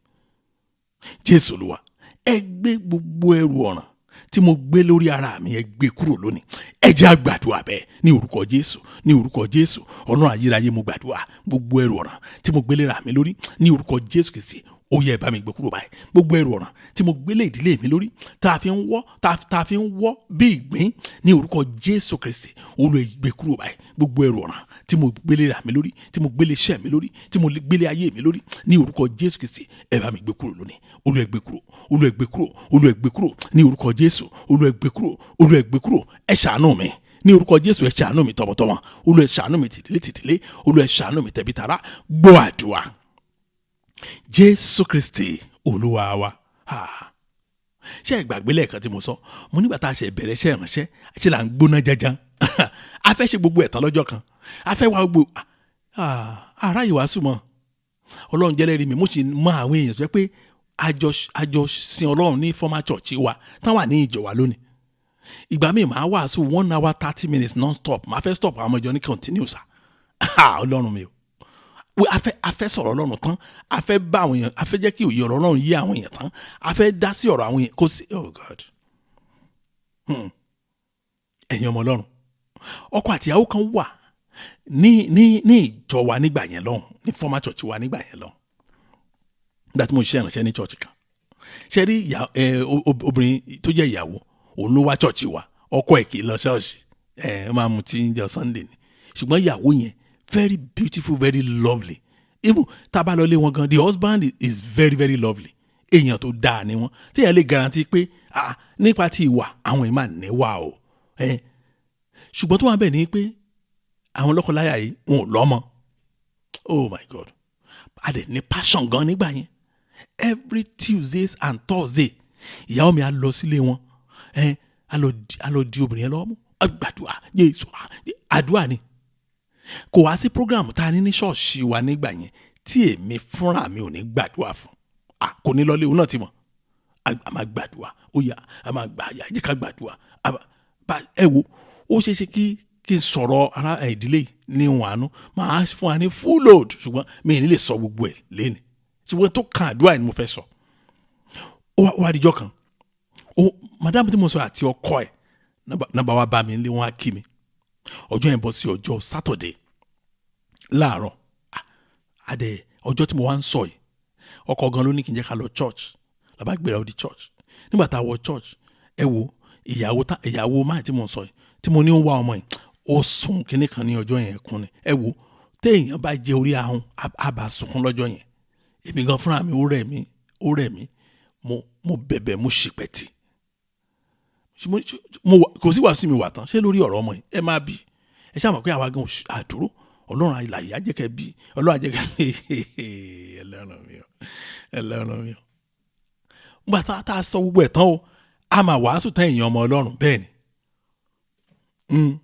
Jésù Olúwa, ẹ gbé gbogbo ẹrù ọ̀ràn tí mo gbé lórí ara mi, ẹ gbé kúrò lónìí. Ẹ jẹ́ á gbàdúrà bẹ́ẹ̀ ní orúkọ Jésù, ní orúkọ Jésù. Ọlọ́run ayérayé, mo gbàdúrà, gbogbo ẹrù ọ̀ràn tí mo gbé léra mi lórí, ní orúkọ Jésù Kristi, ó yẹ, ẹ bá mi gbé kúrò báyìí. Gbogbo ẹrù ọ̀ràn tí mo gbélé ìdílé mi lórí, tá a fi ń wọ́, tá a fi ń wọ́ bí ìgbín, ní orúkọ Jésù Kristi, Olúwa, gbé kúrò báyìí. Gbogbo ẹrù ọ̀ràn tí mo gbélé ra mi lórí, tí mo gbélé iṣẹ́ mi lórí, tí mo gbélé ayé mi lórí, ní orúkọ Jésù Kristi, ẹ bá mi gbé kúrò lónìí. Olúwa, gbé kúrò. Olúwa, gbé kúrò. Olúwa, gbé kúrò ní orúkọ Jésù. Olúwa, gbé kúrò. Olúwa, gbé kúrò. Ẹ ṣàánú mi ní orúkọ Jésù. Ẹ ṣàánú mi tọmọtọmọ. Olúwa, ẹ ṣàánú mi tìdílé tìdílé. Olúwa, ẹ ṣàánú mi tẹbí tará. Gbọ́ àdúrà, Jésù Kristi Olúwa wa. Ha. Ṣé ẹ gbàgbé lẹ́ẹ̀kan tí mo sọ? Mo nígbà tá a ṣe bẹ̀rẹ̀ iṣẹ́ ìránṣẹ́, ṣe là ń gbóná janjan, a fẹ́ ṣe gbogbo ẹ̀ tán lọ́jọ́ kan, a fẹ́ wá gbogbo ara yìí wàásù mọ́. Ọlọ́run jẹ́lẹ́rìí mi, mo sì mọ àwọn èèyàn sọ pé àjọ sin Ọlọ́run ní former church wa tán wà ní ìjọ wa lónìí. Ìgbà míì, màá wàásù 1 hour 30 minutes non stop, màá fẹ́ stop, àwọn ọmọ ìjọ ní continue sir. Ọlọ́run mi o, a fẹ́ sọ̀rọ̀ Ọlọ́run tán, a fẹ́ bá àwọn èèyàn, a fẹ́ jẹ́ kí òye ọ̀rọ̀ Ọlọ́run yé àwọn èèyàn tán, a fẹ́ dá sí ọ̀rọ̀ àwọn èèyàn kò sí. Oh God. Ẹ̀yin ọmọ Ọlọ́run, ọkọ àtìyàwó kan wà ní ìjọ wa nígbà yẹn lọ́hùn, ní former church wa nígbà yẹn lọ́hùn, nígbà tí mo ṣiṣẹ́ ìránṣẹ́ ní church kan. Ṣe rí obìnrin tó jẹ́ ìyàwó, òun ló wá church wa. Ọkọ ẹ̀ kì í lọ ṣọ́ọ̀ṣì, ẹ ó máa mutí ń jọ Sunday ni. Ṣùgbọ́n ìyàwó yẹn, very beautiful, very lovely. Even tá a bá lọ lé wọn gan, the husband is very, very lovely. Èèyàn tó dáa ni wọn, téèyàn lè guarantee pé, ah, nípa ti ìwà, àwọn èèyàn máa níwà o. Ẹ ṣùgbọ́n tó wà bẹ́ẹ̀ ni pé àwọn lọ́kọláya yìí, wọn ò lọ́mọ. Oh my God, a dẹ̀ ní passion gan nígbà yẹn. Every Tuesdays and Thursday, ìyàwó mi á lọ sílé wọn, ẹ á lọ di obìnrin yẹn lọ́wọ́ mú, á gbàdúrà, Jésù, àdúrà ni. Kò wá sí program tá a ní ní ṣọ́ọ̀ṣì wa nígbà yẹn tí èmi fúnra mi ò ní gbàdúrà fún. Ah, kò ní lọlé, òun náà ti mọ̀. A máa gbàdúrà, ó yá, a máa gbà yá, jẹ́ ká gbàdúrà. Ẹ wo, ó ṣeé ṣe kí n sọ̀rọ̀ ara ìdílé yìí ní ìwọ̀n àánú, màá fún wa ní full load, ṣùgbọ́n mi ì ní lè sọ gbogbo ẹ̀ lẹ́nu. Ṣùgbọ́n tó kan àdúrà ni mo fẹ́ sọ. Ó wá dijọ́ kan, ó madam tí mo sọ àti ọkọ ẹ̀ nàbà wá bá mi nílé, wọn á kí mi. Ọjọ́ yẹn bọ́ sí ọjọ́ Saturday láàárọ̀. Adẹ ọjọ́ tí mo wá ń sọ yìí, ọkọ gan ló ní kí n jẹ́ ká lọ church. Làbá gbéra ó di church. Nígbà tá a wọ church, ẹ wo, ìyàwó tá ìyàwó máa tí mo ń sọ yìí, tí mo ní ó ń wá ọmọ yìí, ó sùn kínní kan ní ọjọ́ yẹn kún ni. Ẹ wo, téèyàn bá jẹ orí ahun, á bá sunkún lọ́jọ́ yẹn. Èmi gan fúnra mi, ó rẹ̀ mí, ó rẹ̀ mí. Mo bẹ̀bẹ̀, mo ṣìpẹ̀tì. Mo kò sí wàásù mi wà tán ṣé lórí ọ̀rọ̀ ọmọ yìí. Ẹ máa bí ẹ ṣáà mọ̀ pé àwa gan àdúró. Ọlọ́run àlàyé ajẹ́kẹ́ bí Ọlọ́run ajẹ́kẹ́. Ẹlẹ́run mi o, ẹlẹ́run mi o. Nígbà tá a sọ gbogbo ẹ̀ tán o, a máa wàásù tán, èèyàn ọmọ Ọlọ́run. Bẹ́ẹ̀ ni,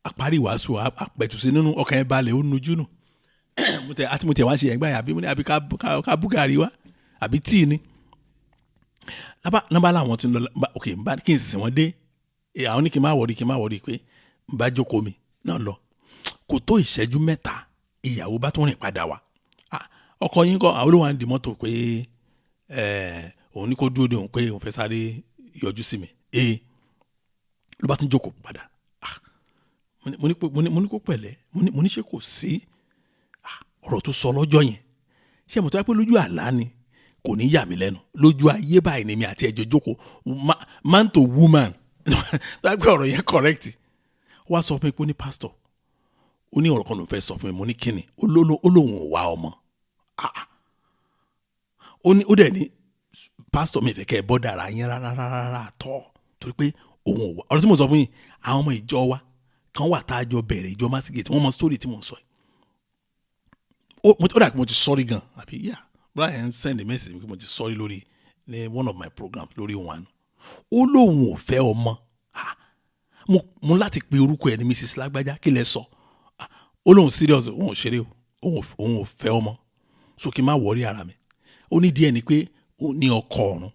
àparí ìwàásù, àpẹ̀tù sí nínú, ọkàn ẹ̀ balẹ̀, ó nujú nù. Àti mo tẹ̀ wá ṣe ẹ̀gbá yẹn, àbí mo ní àbí ká bú gàrí wá àbí tíì ni. Lábá làwọn ti ń lọ, ok, kí n sìn wọ́n dé. Àwọn ní kí n má wọrí, kí n má wọrí, pé n bá jókòó mi náà lọ. Kò tó ìṣẹ́jú 3, ìyàwó bá tún rìn padà wá. Ọkọ yín kọ́? Àwọn olówó à ń di mọ́tò pé òun ní kó dúró de òun, pé òun fẹ́ sáré yọjú sí mi. Ló bá tún jókòó padà. Mo ní kó pẹ̀lẹ́, mo ní ṣe kò sí ọ̀rọ̀ tó sọ lọ́jọ́ yẹn. Ṣé mo tó wá pé lójú àlá ni kò ní yà mí lẹ́nu, lójú ayé báyìí ni mi àti ẹjọ́ jókòó, man to woman, tó wá pé ọ̀rọ̀ yẹn correct. Wá sọ fún mi pé ó ní pastor, ó ní ọ̀rọ̀ kan ló ń fẹ́ sọ fún mi. Mo ní kíni? Ó lóun ò wá ọmọ. Ó ní, ó dẹ̀ ní, pastor, mi fẹ́ kẹ́ ẹ bọ́ dára yín rárá rárá tọ́, torí pé òun ò wá. Ọ̀rọ̀ tí mo sọ fún yín, àwọn ọmọ ìjọ wa kan wà tá a jọ bẹ̀rẹ̀ ìjọ Masigate, wọ́n mọ story tí mo sọ yìí. Ó dà pé mo ti sọ́rí gan, àbí? Yeah, Brian send a message pé mo ti sọ́rí lórí ní one of my programs lórí one. Ó lóun ò fẹ́ ọmọ. Mo láti pe orúkọ ẹ̀ ní Mrs. Lágbájá, kí lẹ sọ? Ó lóun serious, òun ò ṣeré o, òun ò fẹ́ ọmọ, so kí n má worry ara mi. Ó ní díẹ̀ ni pé ó ní ọkọ ọ̀run,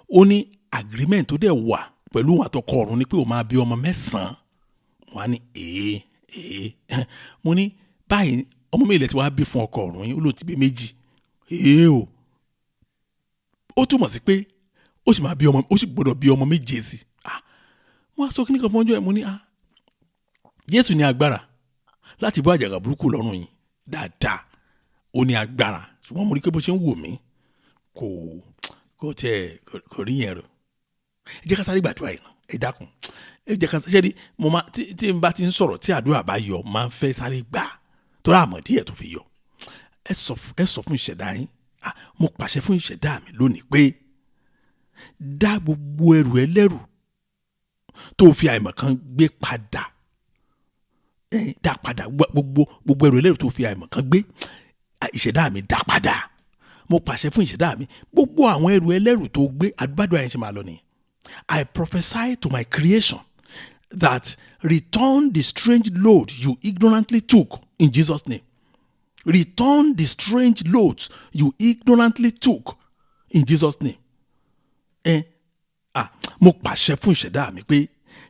ó ní agreement tó dẹ̀ wà pẹ̀lú òun àtọkọ ọ̀run ni pé òun máa bí ọmọ 9. Wọ́n á ní èé èé. Mo ní báyìí, ọmọ mi ilẹ̀ tí wàá bí fún ọkọ ọ̀run yín? Ó lóun ti bí 2. Èé o, ó túmọ̀ sí pé ó sì máa bí ọmọ, ó sì gbọ́dọ̀ bí ọmọ 7 sí. Wọ́n á sọ kí nìkan fún ọjọ́ ẹ̀. Mo ní Jésù ní agbára láti bọ́ àjàgà burúkú lọ́rùn yín dáadáa, ó ní agbára, ṣùgbọ́n mo rí pé bó ṣe ń wò mí kò tẹ kò rí yẹn rò. Ẹ jẹ́ ká sáré gbàdúrà yìí náà, ẹ dákun, ẹ jẹ́ ká ṣe rí. Mo máa tí n bá ti ń sọ̀rọ̀, tí àdúrà bá yọ, máa ń fẹ́ sáré gbà torí àmọ̀ díẹ̀ tó fi yọ. Ẹ sọ fún ìṣẹ̀dá yín, mo pàṣẹ fún ìṣẹ̀dá mi lónìí pé dá gbogbo ẹrù ẹlẹ́rù tó fi àìmọ̀ kan gbé padà. Dá padà gbogbo ẹrù ẹlẹ́rù tó fi àìmọ̀ kan gbé, ìṣẹ̀dá mi dá padà. Mo pàṣẹ fún ìṣẹ̀dá mi, gbogbo àwọn ẹrù ẹlẹ́rù tó gbé, àdúrà yẹn ṣe máa lọ nìyẹn. I prophesy to my creation that return the strange load you ignorantly took in Jesus' name. Return the strange loads you ignorantly took in Jesus' name. Mo pàṣẹ fún ìṣẹ̀dá mi pé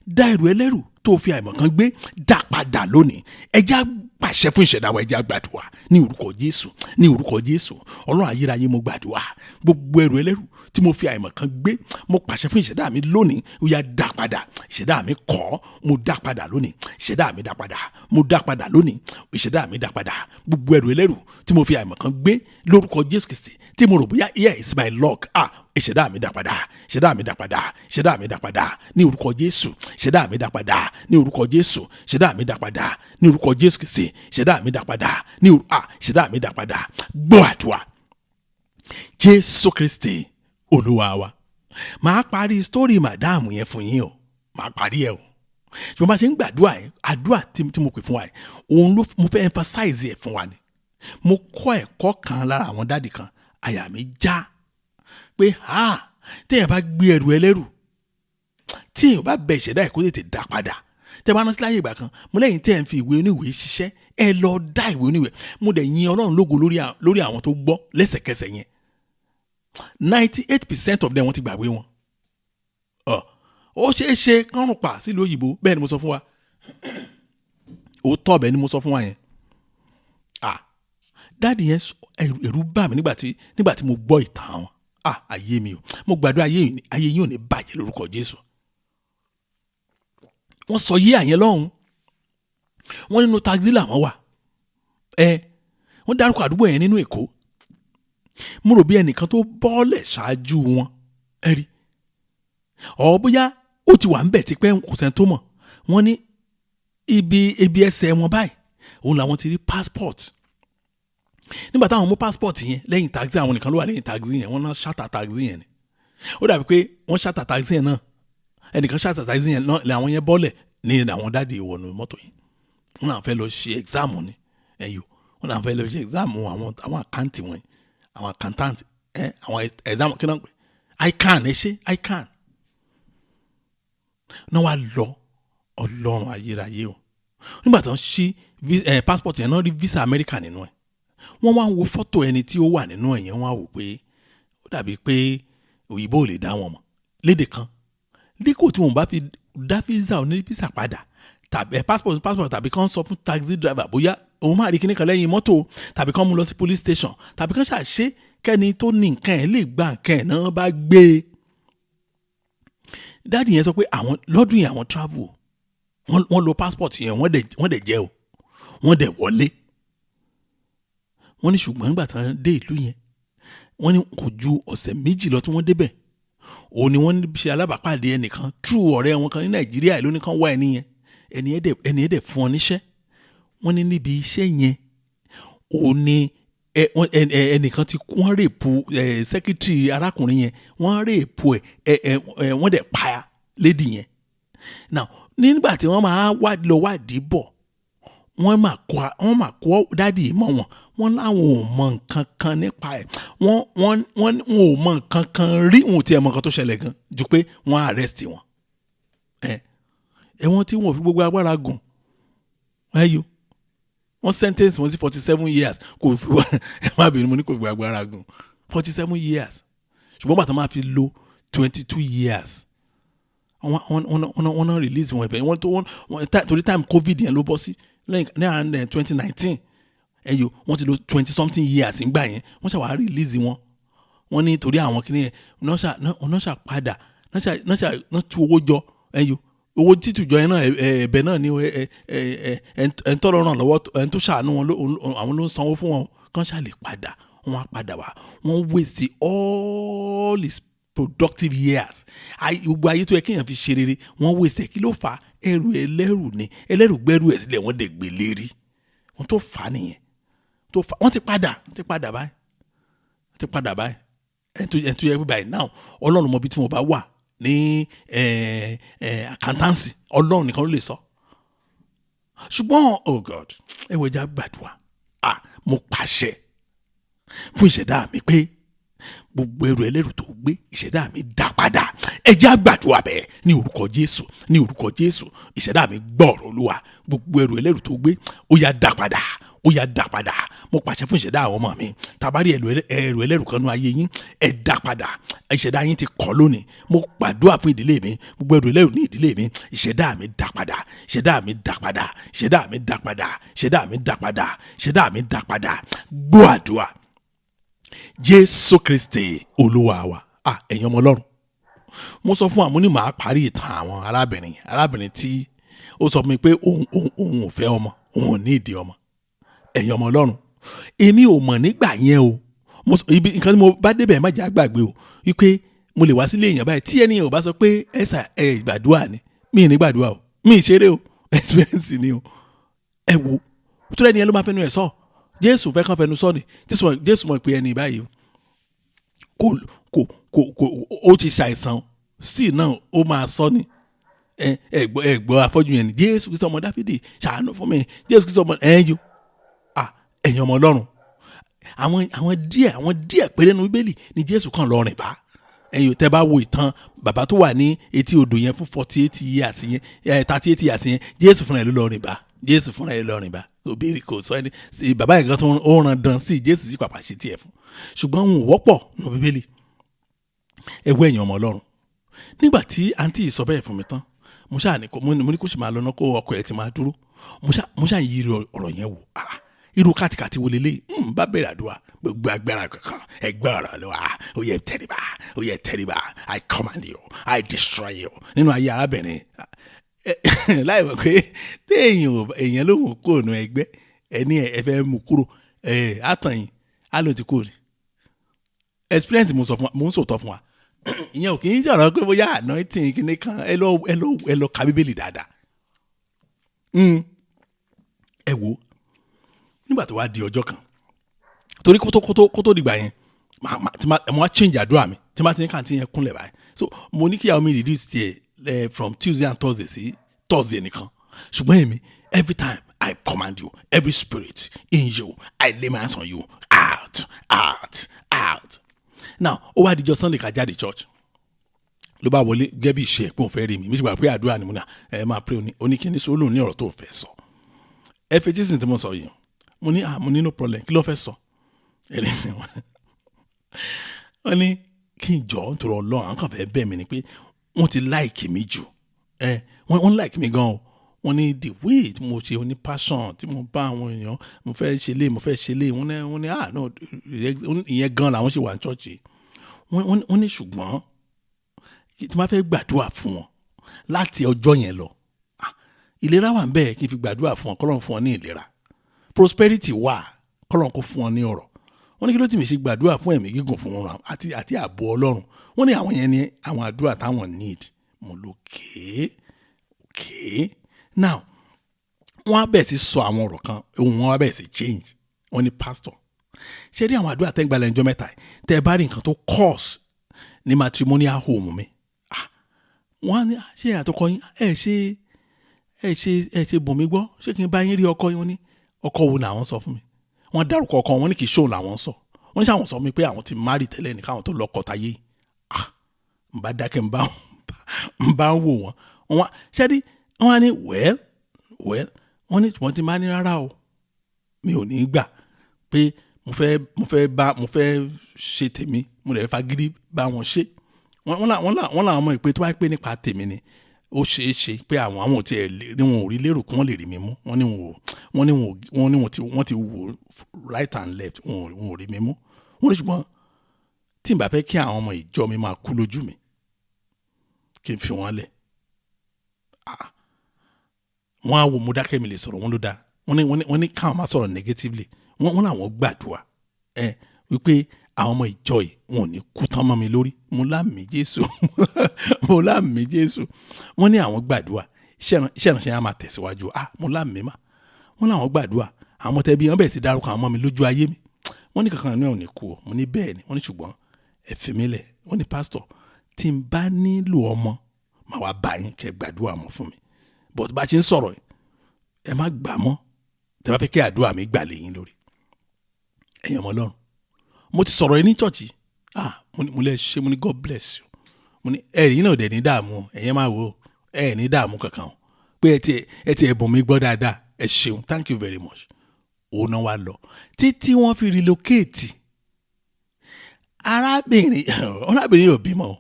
dá ẹrù ẹlẹ́rù tó fi àìmọ̀ kan gbé, dá padà lónìí. Ẹ jẹ́ á pàṣẹ fún ìṣẹ̀dá wa, ẹ jẹ́ á gbàdúrà ní orúkọ Jésù, ní orúkọ Jésù. Ọlọ́run ayérayé, mo gbàdúrà, gbogbo ẹrù ẹlẹ́rù tí mo fi àìmọ̀ kan gbé, mo pàṣẹ fún ìṣẹ̀dá mi lónìí, ó yá dá padà. Ìṣẹ̀dá mi kọ̀, mo dá padà lónìí. Ìṣẹ̀dá mi dá padà, mo dá padà lónìí. Ìṣẹ̀dá mi dá padà gbogbo ẹrù ẹlẹ́rù tí mo fi àìmọ̀ kan gbé lórúkọ Jésù Kristi, tí mo rò bóyá yeah, it's my luck. Ìṣẹ̀dá mi dá padà, ìṣẹ̀dá mi dá padà, ìṣẹ̀dá mi dá padà ní orúkọ Jésù. Ìṣẹ̀dá mi dá padà ní orúkọ Jésù. Ìṣẹ̀dá mi dá padà ní orúkọ Jésù Kristi. Ìṣẹ̀dá mi dá padà ní ìṣẹ̀dá mi dá padà. Gbọ́ àdúrà, Jésù Kristi Olúwa wa. Màá parí sítórì màdáàmù yẹn fún yín o, màá parí ẹ o. Ṣùgbọ́n bá ṣe ń gbàdúrà yẹn, àdúrà tí mo pè fún wa yẹn, òun ló mo fẹ́ emphasize ẹ̀ fún wa ni. Mo kọ́ ẹ̀kọ́ kan lára àwọn daddy kan, àyà mi já pé téèyàn bá gbé ẹrù ẹlẹ́rù, tí èèyàn bá bẹ ìṣẹ̀dá ẹ̀ kó tètè dá padà. Tẹ́ bá rántí láyé ìgbà kan, mo lẹ́yìn tẹ́ ẹ̀ ń fi ìwé oníwèé ṣiṣẹ́, ẹ lọ dá ìwé oníwèé. Mo dẹ̀ yin Ọlọ́run lógo lórí àwọn tó gbọ́ lẹ́sẹ̀kẹsẹ̀ yẹn. 98% of them wọ́n ti gbàgbé wọn. Ó ṣeé ṣe kánrùn pa sílùú òyìnbó, bẹ́ẹ̀ ni mo sọ fún wa. Òótọ́ bẹ́ẹ̀ ni mo sọ fún wa yẹn. Daddy yẹn, ẹ̀rù bà mí nígbà tí mo gbọ́ ìtàn wọn. Ayé mi o, mo gbàdúrà, ayé yín ò ní bàjẹ́ lórúkọ Jésù. Wọ́n sọ yí àyẹn lọ́hùn, wọ́n nínú taxi làwọn wà. Wọ́n dárúkọ àdúgbò yẹn nínú Èkó. Mo rò bí ẹnìkan tó bọ́ọ̀lẹ̀ ṣáájú wọn, ẹ rí ọ̀ bóyá ó ti wà ń bẹ̀ tipẹ́, kò sẹ́ni tó mọ̀. Wọ́n ní ibi ẹsẹ̀ wọn báyìí òun làwọn ti rí passport. Nígbà táwọn mú passport yẹn lẹ́yìn taxi, àwọn nìkan ló wà lẹ́yìn taxi yẹn, wọ́n náà ṣàtà taxi yẹn ni. Ó dàbí pé wọ́n ṣàtà taxi yẹn náà, ẹnìkan ṣàtà taxi yẹn náà làwọn yẹn bọ́lẹ̀ ní àwọn daddy wọnú mọ́tò yẹn. Wọ́n náà fẹ́ lọ ṣe exam ni, ẹ̀yọ́, wọ́n náà fẹ́ lọ ṣe exam àwọn account wọn, àwọn accountant, àwọn exam kí náà pè ICAN, ẹ ṣe ICAN náà wà lọ. Ọlọ́run ayérayé o. Nígbà tó ń ṣí passport yẹn náà rí visa America nínú ẹ̀. Wọ́n wá ń wo fọ́tò ẹni tí ó wà nínú ẹ̀ yẹn, wọ́n á wò pé ó dàbí pé Òyìnbó ò lè dá wọn mọ̀ lédè kan. Dípò tí wọn bá fi dá visa oní visa padà tàbí passport tàbí kàn sọ fún taxi driver bóyá òun máa rí kíní kan lẹ́yìn mọ́tò, tàbí kàn mú lọ sí police station, tàbí kàn ṣàṣe kẹ́ni tó ní nǹkan ẹ̀ lè gba nǹkan ẹ̀ náà bá gbé e. Daddy yẹn sọ pé àwọn lọ́dún yẹn àwọn travel, wọ́n lo passport yẹn, wọ́n dẹ̀ jẹ́ o, wọ́n dẹ̀ wọlé. Wọ́n ní ṣùgbọ́n nígbà tán dé ìlú yẹn, wọ́n ní kò ju ọ̀sẹ̀ 2 lọ tí wọ́n débẹ̀. Òun ni wọ́n ṣe alábàápàdé ẹnìkan true ọ̀rẹ́ wọn kan ní Nàìjíríà ló ní kàn wá ẹni yẹn. Ẹni yẹn dẹ̀ fún ọ níṣẹ́. Wọ́n ní níbi iṣẹ́ yẹn, òun ni ẹnìkan ti wọ́n rape secretary arákùnrin yẹn, wọ́n rape ẹ̀, wọ́n dẹ̀ pa lady yẹn. Now nígbà tí wọ́n máa lọ wádìí bọ̀, wọ́n máa kó daddy mọ́ wọn, wọ́n láwọn ò mọ nǹkan kan nípa ẹ̀, wọ́n ò mọ nǹkan kan rí, wọn ò tiẹ̀ mọ nǹkan tó ṣẹlẹ̀ gan ju pé wọ́n arrest wọn. Ẹ̀wọ̀n tí wọ́n fi gbogbo agbára gùn, ẹ yo, wọ́n sentence wọn sí 47 years. Kò fi ẹ má bínú, mo ní kò fi gbogbo agbára gùn 47 years, ṣùgbọ́n bàtà máa fi lo 22 years wọ́n náà release wọn. Ẹ̀bẹ̀ wọ́n tó wọ́n torí time COVID yẹn ló bọ́ sí ní around 2019. Ẹ̀yọ́ wọ́n ti lo 20 something years ńgbà yẹn, wọ́n ṣàwá release wọn. Wọ́n ní torí àwọn kìnìyẹn náà ṣà padà náà tú owó jọ. Ẹ̀yọ́ owó títù jọ yẹn náà, ẹ̀bẹ̀ náà ni ẹ̀ ń tọrọ ràn lọ́wọ́, ẹ̀ ń tó ṣàánú wọn, àwọn ló ń sanwó fún wọn kán ṣà lè padà. Wọ́n á padà wá, wọ́n waste all his productive years. Gbogbo ayé tó yẹ kéèyàn fi ṣe rere, wọ́n waste. Kí ló fà á? Ẹrù ẹlẹ́rù ni, ẹlẹ́rù gbẹ́rù ẹ̀ sílẹ̀, wọ́n dẹ̀ gbé lérí. Wọ́n tó fà á nìyẹn, tó fà á. Wọ́n ti padà, wọ́n ti padà báyìí, wọ́n ti padà báyìí. Ẹ̀ tó yẹ pé báyìí now Ọlọ́run mọ ibi tí wọ́n bá wà ní accountancy, Ọlọ́run nìkan ló lè sọ. Ṣùgbọ́n oh God, ẹ wọ ẹja gbàdúrà. Mo pàṣẹ fún ìṣẹ̀dá mi pé gbogbo ẹrù ẹlẹ́rù tó gbé, ìṣẹ̀dá mi dá padà. Ẹ jẹ́ á gbàdúrà bẹ́ẹ̀ ní orúkọ Jésù, ní orúkọ Jésù. Ìṣẹ̀dá mi gbọ́ ọ̀rọ̀ Olúwa. Gbogbo ẹrù ẹlẹ́rù tó gbé, ó yá dá padà, ó yá dá padà. Mo pàṣẹ fún ìṣẹ̀dá àwọn ọmọ mi, tàbárí ẹrù ẹlẹ́rù kan nú ayé yín, ẹ dá padà. Ìṣẹ̀dá yín ti kọ́ lónìí. Mo gbàdúrà fún ìdílé mi, gbogbo ẹrù ẹlẹ́rù ní ìdílé mi, ìṣẹ̀dá mi dá padà, ìṣẹ̀dá mi dá padà, ìṣẹ̀dá mi dá padà, ìṣẹ̀dá mi dá padà, ìṣẹ̀dá mi dá padà. Gbọ́ àdúrà Jésù Kristi Olúwa wa. Ẹ̀yin ọmọ Ọlọ́run, mo sọ fún àwọn ní màá parí ìtàn àwọn arábìnrin tí ó sọ fún mi pé òun ò fẹ́ ọmọ, òun ò ní ìdí ọmọ. Ẹ̀yin ọmọ Ọlọ́run, èmi ò mọ̀ nígbà yẹn o. Mo sọ ibi nǹkan tí mo bá débẹ̀, má jẹ́ àgbàgbé o, wípé mo lè wá sílé èèyàn báyìí tí ẹni ò bá sọ pé ẹ̀sà ẹ̀ gbàdúrà ni, mi ì ní gbàdúrà o, mi ì ṣeré o, experience ni o. Ẹ wo tó lẹ́ni ẹ ló máa fẹ́nu ẹ̀ sọ. Jésù fẹ́ kàn fẹnu sọ ni. Jésù mọ̀ pé ẹni báyìí kò kò kò kò ó ti ṣàìsàn sí náà, ó máa sọ ni. Ẹ gbọ́ afọ́jú yẹn ni, Jésù Kristi ọmọ Dáfídì ṣàánú fún mi, Jésù Kristi ọmọ ẹ̀yìn yo. Ẹ̀yin ọmọ Ọlọ́run, àwọn díẹ̀ péré nínú Bíbélì ni Jésù kàn lọ rìn bá. Ẹ̀yin tẹ́ bá wo ìtàn bàbá tó wà ní etí odò yẹn fún 48 years yẹn, 38 years yẹn, Jésù fúnra ẹ̀ ló lọ rìn bá. Jésù fúnra ẹ̀ lọ rìn bá. Kò béèrè, kò sọ ẹni bàbá yẹn kan tó ń ràn dán sí Jésù sí pàpà ṣe tiẹ̀ fún. Ṣùgbọ́n òun ò wọ́pọ̀ nínú Bíbélì. Ẹ wo ẹ̀yin ọmọ Ọlọ́run, nígbà tí àǹtí yìí sọ bẹ́ẹ̀ fún mi tán, mo ṣáà ní kó mo ní kó sì máa lọ náà, kó ọkọ ẹ̀ ti máa dúró. Mo ṣáà yí ọ̀rọ̀ yẹn wò. Irú kàtìkàtì wo lélẹ̀ ń bá bẹ̀rẹ̀ àdúrà. Gbogbo agbára kankan, ẹgbẹ́ ọ̀rọ̀ ló wà, ó yẹ tẹríba, ó yẹ tẹríba. I command you, I destroy you nínú ayé arábìnrin. Láì mọ̀ pé téèyàn èèyàn ló mú kúrò nù ẹgbẹ́ ẹni ẹ fẹ́ mú kúrò, àtàyìn á ló ti kúrò ní. Experience mo sọ fún wa, mo ń sòtọ́ fún wa. Ìyẹn ò kì í sọ̀rọ̀ pé bóyá anointing kìíní kan. Ẹ lọ ka Bíbélì dáadáa. Ẹ wo nígbà tó wá di ọjọ́ kan, torí kótó dìgbà yẹn, mo wá change àdúrà mi tí ma ti ní kàntí yẹn kúnlẹ̀ báyìí. So mo ní kíyàwó mi reduce tiẹ̀ from Tuesday and Thursday sí Thursday nìkan. Ṣùgbọ́n èmi, every time I command you, every spirit in you, I lay my hands on you, out, out, out. Now ó wá dijọ́ Sunday ká jáde church, ló bá wọlé gẹ́gẹ́ bí ìṣe pé òun fẹ́ rí mi. Mi sì gbà pé àdúrà ni mo ní ẹ máa pray. Oníkíní sọ olóhùn ní ọ̀rọ̀ tó fẹ́ sọ. Ẹ fetí sí tí mo sọ yìí. Mo ní, ah, mo ní no problem, kí ló fẹ́ sọ? Wọ́n ní Kí n jọ nítorí Ọlọ́run, àwọn kan fẹ́ bẹ̀ mí ni pé wọ́n ti like mi jù. Ẹ wọ́n like mi gan o. Wọ́n ní the way tí mo ṣe ní passion tí mo bá àwọn èèyàn, mo fẹ́ ṣe lé, mo fẹ́ ṣe lé. Wọ́n ní ah no, ìyẹn gan làwọn ṣe wà ní church. Wọ́n ní ṣùgbọ́n tí wọ́n fẹ́ gbàdúrà fún wọn láti ọjọ́ yẹn lọ, ìlera wà ń bẹ́ẹ̀ kí n fi gbàdúrà fún wọn, kọ́lọ́run fún wọn ní ìlera. Prosperity wà, kọ́lọ́run kó fún wọn ní ọrọ̀. Wọ́n ní kí ló tì mí ṣe gbàdúrà fún ẹ̀mí gígùn fún wọn àti ààbò Ọlọ́run. Wọ́n ní àwọn yẹn ni àwọn àdúrà táwọn need. Mo lò kéé. Now, wọ́n á bẹ̀ sí sọ àwọn ọ̀rọ̀ kan, ohun wọn á bẹ̀ sí change. Wọ́n ní pastor, ṣé rí àwọn àdúrà tẹ́gbàlẹ̀ ẹjọ́ mẹ́ta tẹ́ ẹ bá rí nǹkan tó cause ní matrimonial home mi? Wọ́n á ní ṣé àtọkọ yín ẹ ṣe bùn mí gbọ́, ṣé kí n bá yín rí ọkọ yín? Wọ́n ní ọkọ wo làwọn sọ fún mi? Wọ́n dárúkọ ọkọ wọn, ní kì í ṣóun làwọn sọ. Wọ́n ní sáwọn sọ mi pé àwọn ti marry tẹ́lẹ̀ ní káwọn tó lọ́kọ táyé. N bá dákẹ́, n bá ń wò wọ́n. Wọ́n ṣé rí, wọ́n á ní well, wọ́n ní wọ́n ti máa ní rárá o, mi ò ní gbà pé mo fẹ́ ṣe tèmi, mo lè fagídí bá wọn ṣe. Wọ́n làwọn mọ̀ pé tó bá pé nípa tèmi ni, ó ṣeé ṣe pé àwọn tiẹ̀ ní wọn ò rí lérò kí wọ́n lè rí mi mú. Wọ́n ní wọn ní wọ́n ní wọ́n ti wò right and left, wọn ò rí mi mú. Wọ́n ní ṣùgbọ́n tí n bá fẹ́ kí àwọn ọmọ ìjọ mi máa kú lójú mi, kí n fi wọ́n lẹ̀. Wọ́n á wo mo dákẹ́, mi lè sọ̀rọ̀. Wọ́n ló dáa. Wọ́n ní káwọn máa sọ̀rọ̀ negatively. Wọ́n làwọn gbàdúrà ẹ wípé àwọn ọmọ ìjọ yìí wọn ò ní kú tán mọ́ mi lórí. Mo lámì Jésù, mo lámì Jésù. Wọ́n ní àwọn gbàdúrà iṣẹ́ ìránṣẹ́ yẹn á máa tẹ̀síwájú. Mo lámì mà. Wọ́n láwọn gbàdúrà àwọn ọmọ tẹ́bí wọn bẹ̀rẹ̀ sí dárúkọ àwọn ọmọ mi lójú ayé mi. Wọ́n ní kankan náà ò ní kú o. Mo ní bẹ́ẹ̀ ni. Wọ́n ní ṣùgbọ́n ẹ fi mí lẹ̀. Wọ́n ní pásítọ̀, tí n bá nílò ọmọ, màá wá bá yín kẹ́ gbàdúrà mọ́ fún mi, but bá a ṣe ń sọ̀rọ̀, ẹ má gbà mọ́ tẹ́ bá fẹ́ kí àdúrà mi gbà lé yín lórí. Ẹ̀yin ọmọ Ọlọ́run, mo ti sọ̀rọ̀ yín ní church. Mo lè ṣe, mo ní God bless you. Mo ní ẹ̀yin náà dẹ̀ ní dààmú, ẹ̀yin máa wò ẹ̀ ní dààmú kankan o, pé ẹ ti ẹ̀bùn mi gbọ́ dáadáa. Ẹ ṣeun, thank you very much. Òun náà wá lọ títí wọ́n fi relocate. Arábìnrin yóò bímọ o.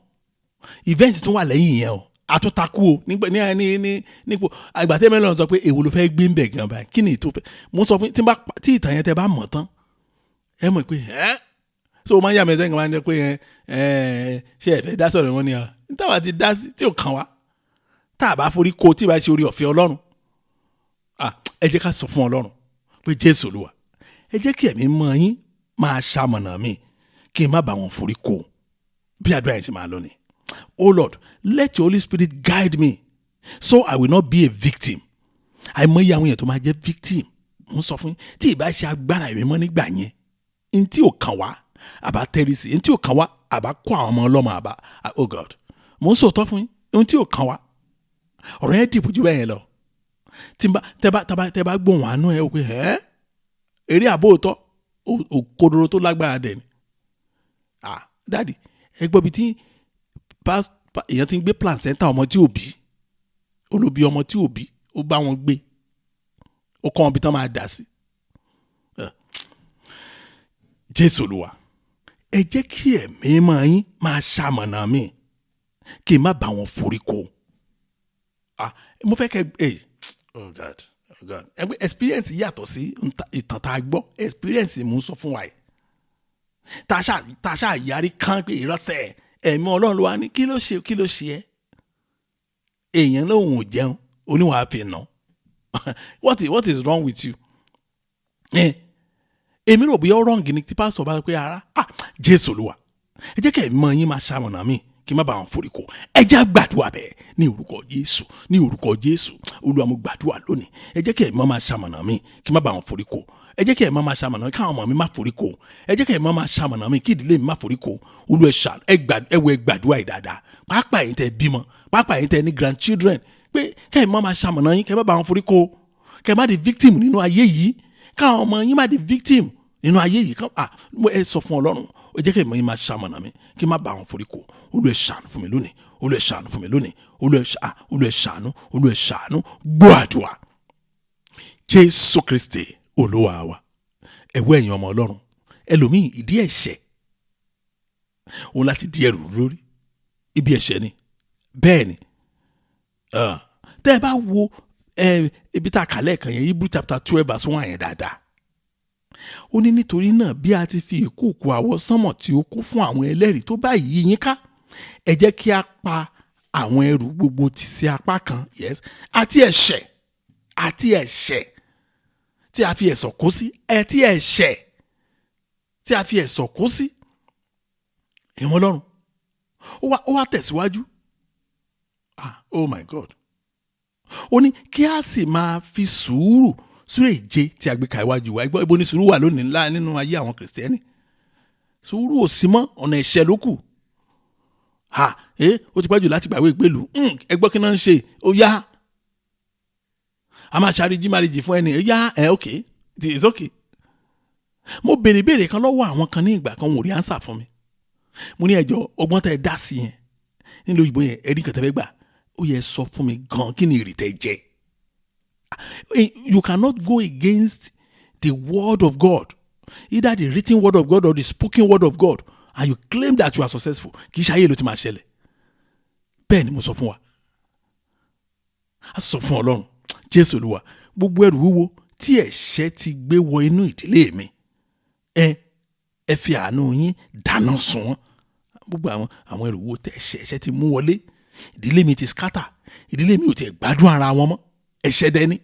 Event tún wà lẹ́yìn yẹn o, àtúntakú o nígbà ní ní ní nípò àgbàtẹ́ mẹ́lọ́n sọ pé èwo ló fẹ́ gbé ń bẹ̀ gan báyìí? Kí ni ètò fẹ́? Mo sọ fún tí ìtàn yẹn tẹ bá mọ̀ tán, ẹ mọ̀ pé ẹ́ so o máa ń yà mí ẹsẹ̀ nǹkan máa ń jẹ́ pé ẹ ẹ ṣe ẹ fẹ́ dá sọ̀rọ̀ wọn ni ọ níta ti dá sí tí ò kàn wá, tá a bá forí ko tí ì bá ṣe orí ọ̀fẹ́ Ọlọ́run. Ẹ jẹ́ ká sọ fún Ọlọ́run pé Jésù Olúwa, ẹ jẹ́ kí ẹ̀mí mọ́ yín máa ṣamọ̀nà mi kí n má bá wọn forí ko. Bí àdúrà yẹn ṣe máa lọ ni: Oh Lord, let your Holy Spirit guide me so I will not be a victim. Àìmọye àwọn èèyàn tó máa jẹ́ victim. Mo sọ fún yín, tí ì bá ṣe agbára ẹ̀mí mọ́ nígbà yẹn, n tí ò kàn wá àbá tẹ́rì sí, n tí ò kàn wá àbá kó àwọn ọmọ ọlọ́mọ àbá. Oh God, mo ń sòótọ́ fún yín, n tí ò kàn wá, ọ̀rọ̀ yẹn dìbò jù bẹ́ẹ̀ yẹn lọ. Tí n bá tẹ́ bá tẹ́ bá gbóhùn àánú ẹ o pé ẹ́ eré àbóòtọ́ òkodoro tó lágbára dẹ̀ ni. Ah daddy, ẹ gbọ́ bí tí èèyàn ti ń gbé placenta ọmọ tí ò bí, olóbi ọmọ tí ò bí, ó bá wọn gbé, ó kọ́ wọn bí tán máa dà sí. Jésù Olúwa, ẹ jẹ́ kí ẹ̀mí máa yín máa ṣamọ̀nà mi kí n má bá wọn forí ko. Mo fẹ́ kẹ́ ẹ, oh God, oh God, ẹgbẹ́ experience yàtọ̀ sí ìtàn tá a gbọ́. Experience mò ń sọ fún wa yìí, tá a ṣáà yarí kán pé ìrọ́sẹ̀ ẹ̀mí Ọlọ́run ló wá ní kí ló ṣe, kí ló ṣe ẹ́? Èèyàn lóun ò jẹun, oníwàá fi nà. What is wrong with you? Èmi rò bóyá ó wrong ni tí pásítọ̀ bá pé ara. Jésù Olúwa, ẹ jẹ́ kí ẹ̀mí mọ́ yín máa ṣamọ̀nà mi kí n má bàa wọn forí ko. Ẹ jẹ́ gbàdúrà bẹ́ẹ̀ ní orúkọ Jésù, ní orúkọ Jésù. Olúwa, mo gbàdúrà lónìí, ẹ jẹ́ kí ẹ̀mí máa ṣamọ̀nà mi kí n má bàa wọn forí ko. Ẹ jẹ́ kí ẹ̀mí máa ṣamọ̀nà mi káwọn ọmọ mi má forí ko. Ẹ jẹ́ kí ẹ̀mí máa ṣamọ̀nà mi kí ìdílé mi má forí ko. Olúwa, ẹ wọ, ẹ gbàdúrà yìí dáadáa, pàápàá ẹ̀yin tẹ́ bímọ, pàápàá ẹ̀yin tẹ́ ní grandchildren, pé kẹ́ ẹ̀mí máa ṣamọ̀nà yín kẹ́ má bàa wọn forí ko, kẹ́ má di victim nínú ayé yìí, káwọn ọmọ yín má di victim nínú ayé yìí. Ẹ sọ fún Ọlọ́run, ẹ jẹ́ kí ẹ̀mí máa ṣamọ̀nà mi kí n má bá wọn forí ko. Olúwa, ẹ ṣàánú fún mi lónìí. Olúwa, ẹ ṣàánú fún mi lónìí. Olúwa, ẹ ṣàánú. Olúwa, ẹ ṣàánú. Gbọ́ àdúrà, Jésù Kristi Olúwa wa. Ẹ̀wọ́, ẹ̀yin ọmọ Ọlọ́run, ẹlòmíì ìdí ẹ̀ṣẹ̀ Òun láti di ẹrù lórí ibi ẹ̀ṣẹ̀ ni. Bẹ́ẹ̀ ni, tẹ́ ẹ bá wo ibi tá a kà lẹ́ẹ̀kan yẹn, Hebrew chapter 12 verse 1 yẹn dáadáa, ó ní nítorí náà bí a ti fi ìkúùkù àwọsánmọ̀ tí ó kún fún àwọn ẹlẹ́rìí tó báyìí yí yín ká, ẹ jẹ́ kí a pa àwọn ẹrù gbogbo tì sí apá kan, yes, àti ẹ̀ṣẹ̀ tí a fi ẹ̀sọ̀ kó sí, àti ẹ̀ṣẹ̀ tí a fi ẹ̀sọ̀ kó sí. Ìwọ̀n Ọlọ́run ó wá tẹ̀síwájú. Oh my God. Ó ní kí a sì máa fi sùúrù sùúrù ìje tí a gbé ka iwájú wa. Ibo ni sùúrù wà lónìí ńlá nínú ayé àwọn Kìrìsìtẹ́nì? Sùúrù ò sí mọ́, ọ̀nà ẹ̀ṣẹ̀ ló kù. Ó ti pẹ́ jù láti gbàwé ìgbélú. Ẹ gbọ́ kí náà ń ṣe, ó yá. A máa ṣàríjì máríjì fún ẹni, ó yá, okay, it is okay. Mo béèrè kan lọ́wọ́ àwọn kan ní ìgbà kan, wọn ò rí ánsà fún mi. Mo ní ẹjọ́ ọgbọ́n tẹ́ ẹ dá sí yẹn nílò òyìnbó yẹn, ẹ̀rí kan tẹ́ fẹ́ gbà, ó yẹ sọ fún mi gan kí ni èrè tẹ́ jẹ. You cannot go against the word of God, either the written word of God or the spoken word of God, and you claim that you are successful. Kì í ṣe ayé ló ti máa ṣẹlẹ̀. Bẹ́ẹ̀ ni mo sọ fún wa. A sọ fún Ọlọ́run, Jésù Olúwa, gbogbo ẹrù wúwo tí ẹ̀ṣẹ̀ ti gbé wọ inú ìdílé mi, ẹ fi àánú yín dáná sun wọ́n. Gbogbo àwọn ẹrù wúwo tí ẹ̀ṣẹ̀ ti mú wọlé, ìdílé mi ti scatter, ìdílé mi ò tiẹ̀ gbádùn ara wọn mọ́, ẹ̀ṣẹ̀ dẹni,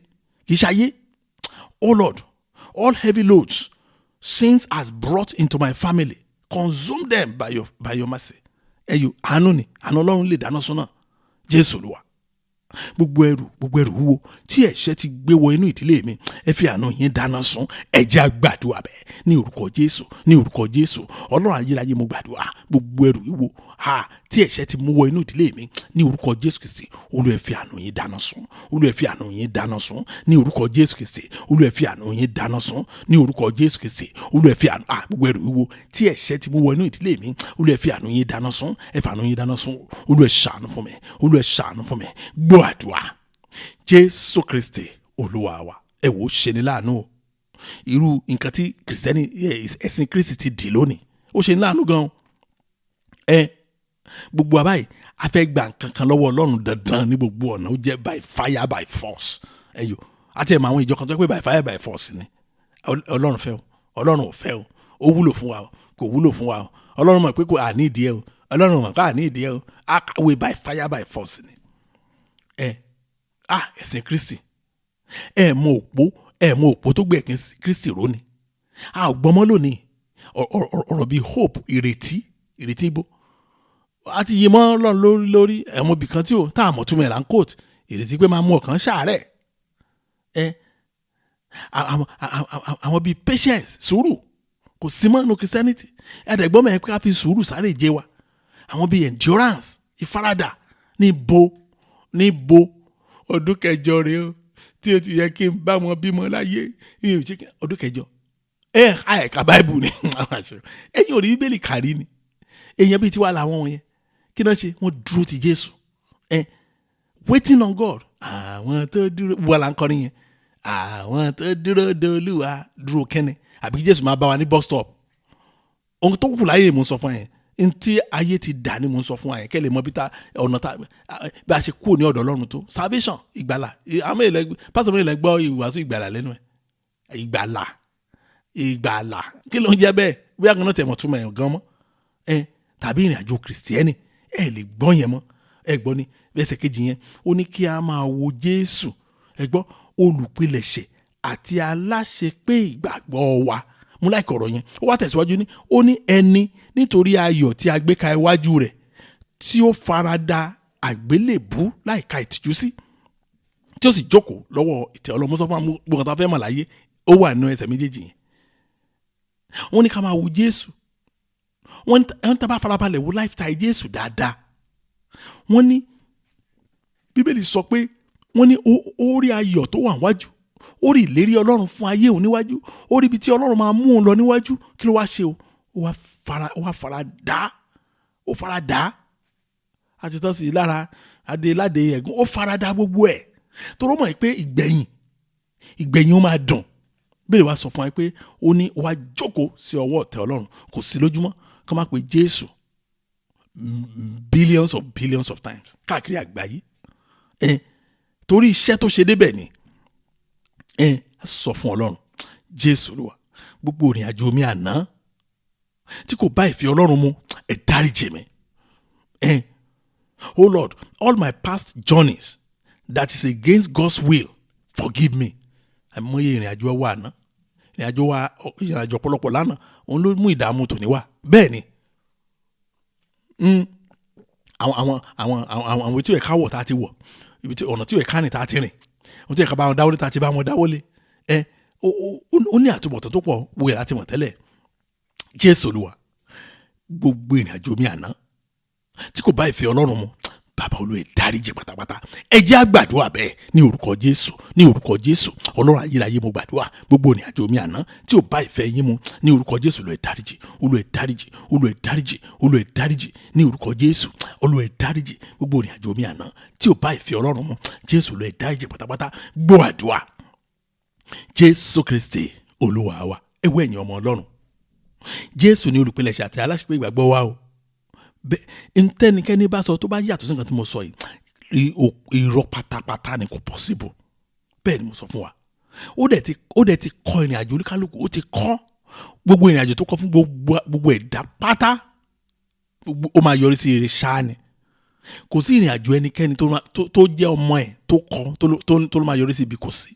kì í ṣayé. Oh Lord, all heavy loads sins has brought into my family, consume them by your mercy. Ẹyọ àánú ni, àánú Ọlọ́run lè dáná sun náà. Jésù Olúwa, gbogbo ẹrù wúwo tí ẹ̀ṣẹ̀ ti gbé wọ inú ìdílé mi, ẹ fi àánú yín dáná sun. Ẹ jẹ́ á gbàdúrà bẹ́ẹ̀ ní orúkọ Jésù, ní orúkọ Jésù. Ọlọ́run ayérayé, mo gbàdúrà, gbogbo ẹrù wúwo tí ẹ̀ṣẹ̀ ti mú wọ inú ìdílé mi, ní orúkọ Jésù Kristi, Olúwa ẹ fi àánú yín dáná sun. Olúwa ẹ fi àánú yín dáná sun ní orúkọ Jésù Kristi. Olúwa ẹ fi àánú yín dáná sun ní orúkọ Jésù Kristi. Olúwa ẹ fi àánú gbogbo ẹrù wúwo tí ẹ̀ṣẹ̀ ti mú wọ inú ìdílé mi, Olúwa ẹ fi àánú yín dáná sun. Ẹ fi àánú yín dáná sun. Olúwa ẹ ṣàánú fún mi. Olúwa ẹ ṣàánú fún mi. Gbọ́ àdúrà Jésù Kristi Olúwa wa. Ẹ wò ó ṣe ni láàánú o. Irú nǹkan tí Kìrìsìtẹ́nì ẹ̀sìn Kristi ti dì lónìí, ó ṣe ni láàánú gan-an. Gbogbo àbáyé a fẹ́ gba nǹkan kan lọ́wọ́ Ọlọ́run dandan ní gbogbo ọ̀nà, ó jẹ́ by fire by force. Ẹyọ àti ẹ̀mọ àwọn ìjọ kan tó pé by fire by force ni. Ọlọ́run fẹ́ o, Ọlọ́run ò fẹ́ o, ó wúlò fún wa o, kò wúlò fún wa o. Ọlọ́run mọ̀ pé kò àní ìdí ẹ o, Ọlọ́run mọ̀ pé àní ìdí ẹ o, a kàwé by fire by force ni. Ẹ̀sìn Kristi, ẹ mọ òpó tó gbé ẹ̀sìn Kristi ró ni. A ò gbọmọ lónìí. Ọ̀rọ̀ bíi hope, ìrètí ibo àti yìí mọ́ Ọlọ́run lórí ẹ̀mọ́ ibì kan tí ò tá àmọ̀ túmọ̀ ẹ̀ là ń kóòtù, ìrètí pé máa mú ọkàn ṣàárẹ̀. Àwọn bíi patience, sùúrù kò sí mọ́ nínú Christianity. Ẹ̀ẹ́dẹ̀gbọ́n mẹ́rin pé ká fi sùúrù sáré jẹ wa. Àwọn bíi endurance, ìfaradà ní bo ọdún kẹjọ rèé o tí o ti yẹ kí n bá wọn bímọ láyé, ọdún kẹjọ. Ẹ̀ka báìbù ni ẹ̀yin ò rí Bíbélì kárí ni. Èèyàn bíi tiwa làwọn wọ̀nyẹn, kí náà ṣe? Wọ́n dúró ti Jésù. Waiting on God. Àwọn tó dúró wọ́n là ń kọrin yẹn. Àwọn tó dúró dolúwa dúró kẹ́ni, àbí Jésù máa bá wa ní bus stop. Ohun tó kù láyé mo sọ fún yẹn, ntí ayé ti dà ní mo sọ fún wa yẹn, kẹ́ lè mọ bí ta ọ̀nà ta bí a ṣe kúrò ní ọ̀dọ̀ Ọlọ́run tó. Salvation, ìgbàlà. Pásítọ̀ mi lè gbọ́ ìwàásù ìgbàlà lẹ́nu ẹ̀. Ìgbàlà kí ló ń jẹ́ bẹ́ẹ̀? Bí àgànnà tẹ̀ mọ̀ túmọ̀ ẹ̀ gan mọ́. Tàbí ìrìn àjò Kìrìsìtẹ́nì, ẹ lè gbọ́ yẹn mọ́. Ẹ gbọ́ ní ẹsẹ̀ kejì yẹn, ó ní kí a máa wo Jésù, ẹ gbọ́, olùpilẹ̀ṣẹ̀ àti aláṣepé ìgbàgbọ́ wa. Mo láìka ọ̀rọ̀ yẹn. Ó wá tẹ̀síwájú ní, ó ní ẹni nítorí ayọ̀ tí a gbé ka iwájú rẹ̀, tí ó farada àgbélébú láìka ìtìjú sí, tí ó sì jókòó lọ́wọ́ ìtẹ́ Ọlọ́run. Mo sọ fún wa gbogbo nǹkan tá a fẹ́ mọ̀ láyé, ó wà nínú ẹsẹ̀ méjèèjì yẹn. Wọ́n ní ká máa wo Jésù. Wọ́n ní tá bá farabalẹ̀ wo lifestyle Jésù dáadáa. Wọ́n ní Bíbélì sọ pé wọ́n ní ó rí ayọ̀ tó wà níwájú, ó rí ìlérí Ọlọ́run fún ayé òun níwájú, ó rí ibi tí Ọlọ́run máa mú òun lọ níwájú. Kí ló wá ṣe o? Ó wá fara dá, ó fara dá. Àti tán sí lára adé ládé ẹ̀gún, ó fara dá gbogbo ẹ̀. Toró mọ̀ pé ìgbẹ̀yìn ó máa dùn. Bíbélì wá sọ fún wa pé ó ní wá jókòó sí ọwọ́ ọ̀tẹ̀ Ọlọ́run, kò sí lójúmọ́ ká má pe Jésù. Billions of billions of times káàkiri àgbáyé ẹ, torí iṣẹ́ tó ṣe débẹ̀ ni. Ẹ sọ fún Ọlọ́run, Jésù Olúwa, gbogbo ìrìn àjò mi àná tí kò bá ìfẹ́ Ọlọ́run mu, ẹ dáríjì mi. Ẹ, oh Lord, all my past journeys that is against God's will, forgive me. Àìmọye ìrìn àjò wa àná, ìrìn àjò wa, ìrìn àjò ọ̀pọ̀lọpọ̀ lánàá, òun ló mú ìdààmú tòní wá. Bẹ́ẹ̀ ni, àwọn tí ó yẹ ká wọ̀ tá a ti wọ̀, ibi tí ọ̀nà tí ó yẹ ká rìn tá a ti rìn, ohun tí ó yẹ ká bá wọn dáwọ́lé tá a ti bá wọn dáwọ́lé. Ẹ ó ní àtúbọ̀tán tó pọ̀ wòye láti mọ̀ tẹ́lẹ̀. Jésù Olúwa, gbogbo ìrìn àjò mi àná tí kò bá ìfẹ́ Ọlọ́run mu, Bàbá Olúwa, dáríjì pátápátá. Ẹ jẹ́ á gbàdúrà bẹ́ẹ̀ ní orúkọ Jésù, ní orúkọ Jésù. Ọlọ́run ayérayé, mo gbàdúrà, gbogbo ìrìn àjò mi àná tí ò bá ìfẹ́ yín mu, ní orúkọ Jésù, Olúwa dáríjì, Olúwa dáríjì, Olúwa dáríjì, Olúwa dáríjì, ní orúkọ Jésù. Olúwa dáríjì gbogbo ìrìn àjò mi àná tí ò bá ìfẹ́ Ọlọ́run mu. Jésù, Olúwa dáríjì pátápátá. Gbọ́ àdúrà, Jésù Kristi Olúwa wa. Ẹ wọ ẹ̀yin ọmọ Ọlọ́run, Jésù ní olùpilẹ̀ṣẹ̀ àti aláṣepé ìgbàgbọ́ wa o. Bẹ́ẹ̀ ntẹ́nikẹ́ni bá sọ tó bá yàtọ̀ sí nǹkan tí mo sọ yìí, irọ́ pátápátá ni, kò possible. Bẹ́ẹ̀ ni mo sọ fún wa. Ó dẹ̀ ti kọ́ ìrìn àjò oníkálukú, ó ti kọ́ gbogbo ìrìn àjò tó kọ́ fún gbogbo ẹ̀dá pátá, ó máa yọrí sí rere ṣáá ni. Kò sí ìrìn àjò ẹnikẹ́ni tó jẹ́ ọmọ ẹ̀ tó kọ́ tó ló máa yọrí sí ibi, kò sí.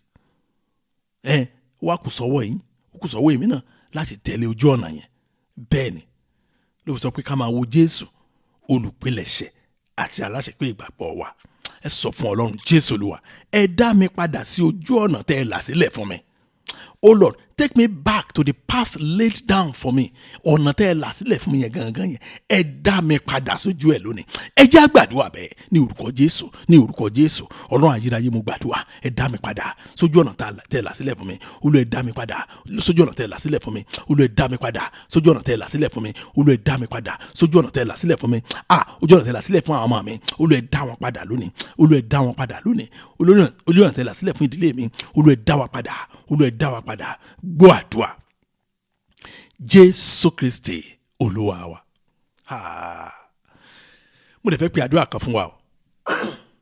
Ẹ wá kù sọ́wọ́ yín, ó kù sọ́wọ́ èmi náà láti tẹ̀lé ojú ọ̀nà yẹn. Bẹ́ẹ̀ ni ló fi sọ pé ká máa wo Jésù, olùpilẹ̀ṣẹ̀ àti aláṣepé ìgbàgbọ́ wa. Ẹ sọ fún Ọlọ́run, Jésù Olúwa, ẹ dá mi padà sí ojú ọ̀nà tẹ́ ẹ là sílẹ̀ fún mi. Oh Lord, take me back to the path laid down for me. Ọ̀nà tẹ́ ẹ là sílẹ̀ fún mi yẹn gangan yẹn, ẹ dá mi padà sójú ẹ̀ lónìí. Ẹ jẹ́ á gbàdúrà bẹ́ẹ̀ ní orúkọ Jésù, ní orúkọ Jésù. Ọlọ́run ayérayé, mo gbàdúrà, ẹ dá mi padà sójú ọ̀nà tẹ́ ẹ là sílẹ̀ fún mi. Olúwa, ẹ dá mi padà sójú ọ̀nà tẹ́ ẹ là sílẹ̀ fún mi. Olúwa, ẹ dá mi padà sójú ọ̀nà tẹ́ ẹ là sílẹ̀ fún mi. Olúwa, ẹ dá mi padà sójú ọ̀nà tẹ́ ẹ là sílẹ̀ fún mi. Ah, ojú ọ̀nà tẹ́ ẹ là sílẹ̀ fún àwọn ọmọ mi, Olúwa, ẹ dá wọn padà lónìí. Olúwa, ẹ dá wọn padà lónìí. Ojú ọ̀nà tẹ́ ẹ là sílẹ̀ fún ìdílé mi, Olúwa, ẹ dá wa padà. Olúwa, ẹ dá wa padà. Gbọ́ àdúrà, Jésù Kristi Olúwa wa. Ah. Mo lè fẹ́ pe àdúrà kan fún wa o.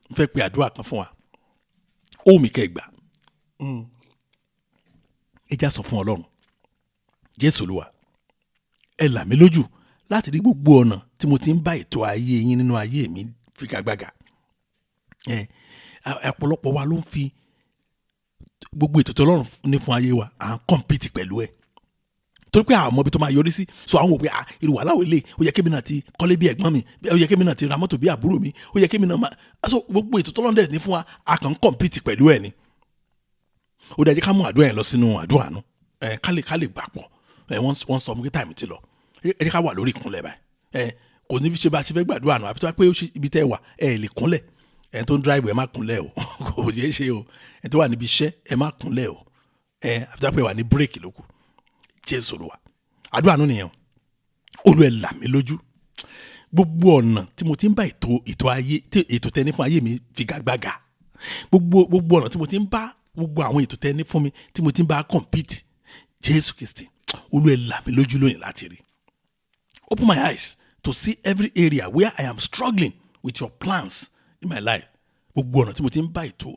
Mo fẹ́ pe àdúrà kan fún wa, ó mi kẹ́ ẹ gbà. Ẹ já sọ fún Ọlọ́run, Jésù Olúwa, ẹ là mí lójú láti rí gbogbo ọ̀nà tí mo ti ń bá ètò ayé yín nínú ayé mi figagbága. Ẹ ọ̀pọ̀lọpọ̀ wa ló ń fi gbogbo ètò tí Ọlọ́run ní fún ayé wa, à ń compete pẹ̀lú ẹ̀, torí pé àwọn ọmọ ibi tó máa yọrí sí. So àwọn wò pé, ah, irú wàhálà wo lè, ó yẹ kémi náà ti kọ́lé bí ẹ̀gbọ́n mi, ó yẹ kémi náà ti ra mọ́tò bí àbúrò mi, ó yẹ kémi náà máa. So gbogbo ètò tọ́lọ́run dẹ̀ ní fún wa, a kàn ń compete pẹ̀lú ẹ̀ ni. Ó dájú ká mú àdúrà yẹn lọ sínú àdúrà nu ẹ, ká lè gbà pọ̀. Ẹ wọ́n sọ pé time ti lọ. Ẹ jẹ́ ká wà lórí ìkúnlẹ̀ báyìí. Ẹ kò ní fi ṣe bá a ṣe fẹ́ gbàdúrà nù, àfi tó wá pé ó ṣe ibi tẹ́ ẹ wà, ẹ lè kúnlẹ̀. Ẹ tó ń drive, ẹ má kúnlẹ̀ o, kò ṣeé ṣe o. Ẹ tó wà níbi iṣẹ́, ẹ má kúnlẹ̀ o. Ẹ àfi tó wá pé wà ní break lókù. Jésù Olúwa, àdúrà nù nìyẹn o. Olúwa, ẹ là mí lójú gbogbo ọ̀nà tí mo ti ń bá ètò ayé, ètò tẹ́ ní fún ayé mi figagbága, gbogbo ọ̀nà tí mo ti ń bá gbogbo àwọn ètò tẹ́ ní fún mi tí mo ti ń bá compete. Jésù Kristi, Olúwa, ẹ là mí lójú lónìí láti rí. Open my eyes to see every area where I am struggling with your plans in my life. Gbogbo ọ̀nà tí mo ti ń bá ètò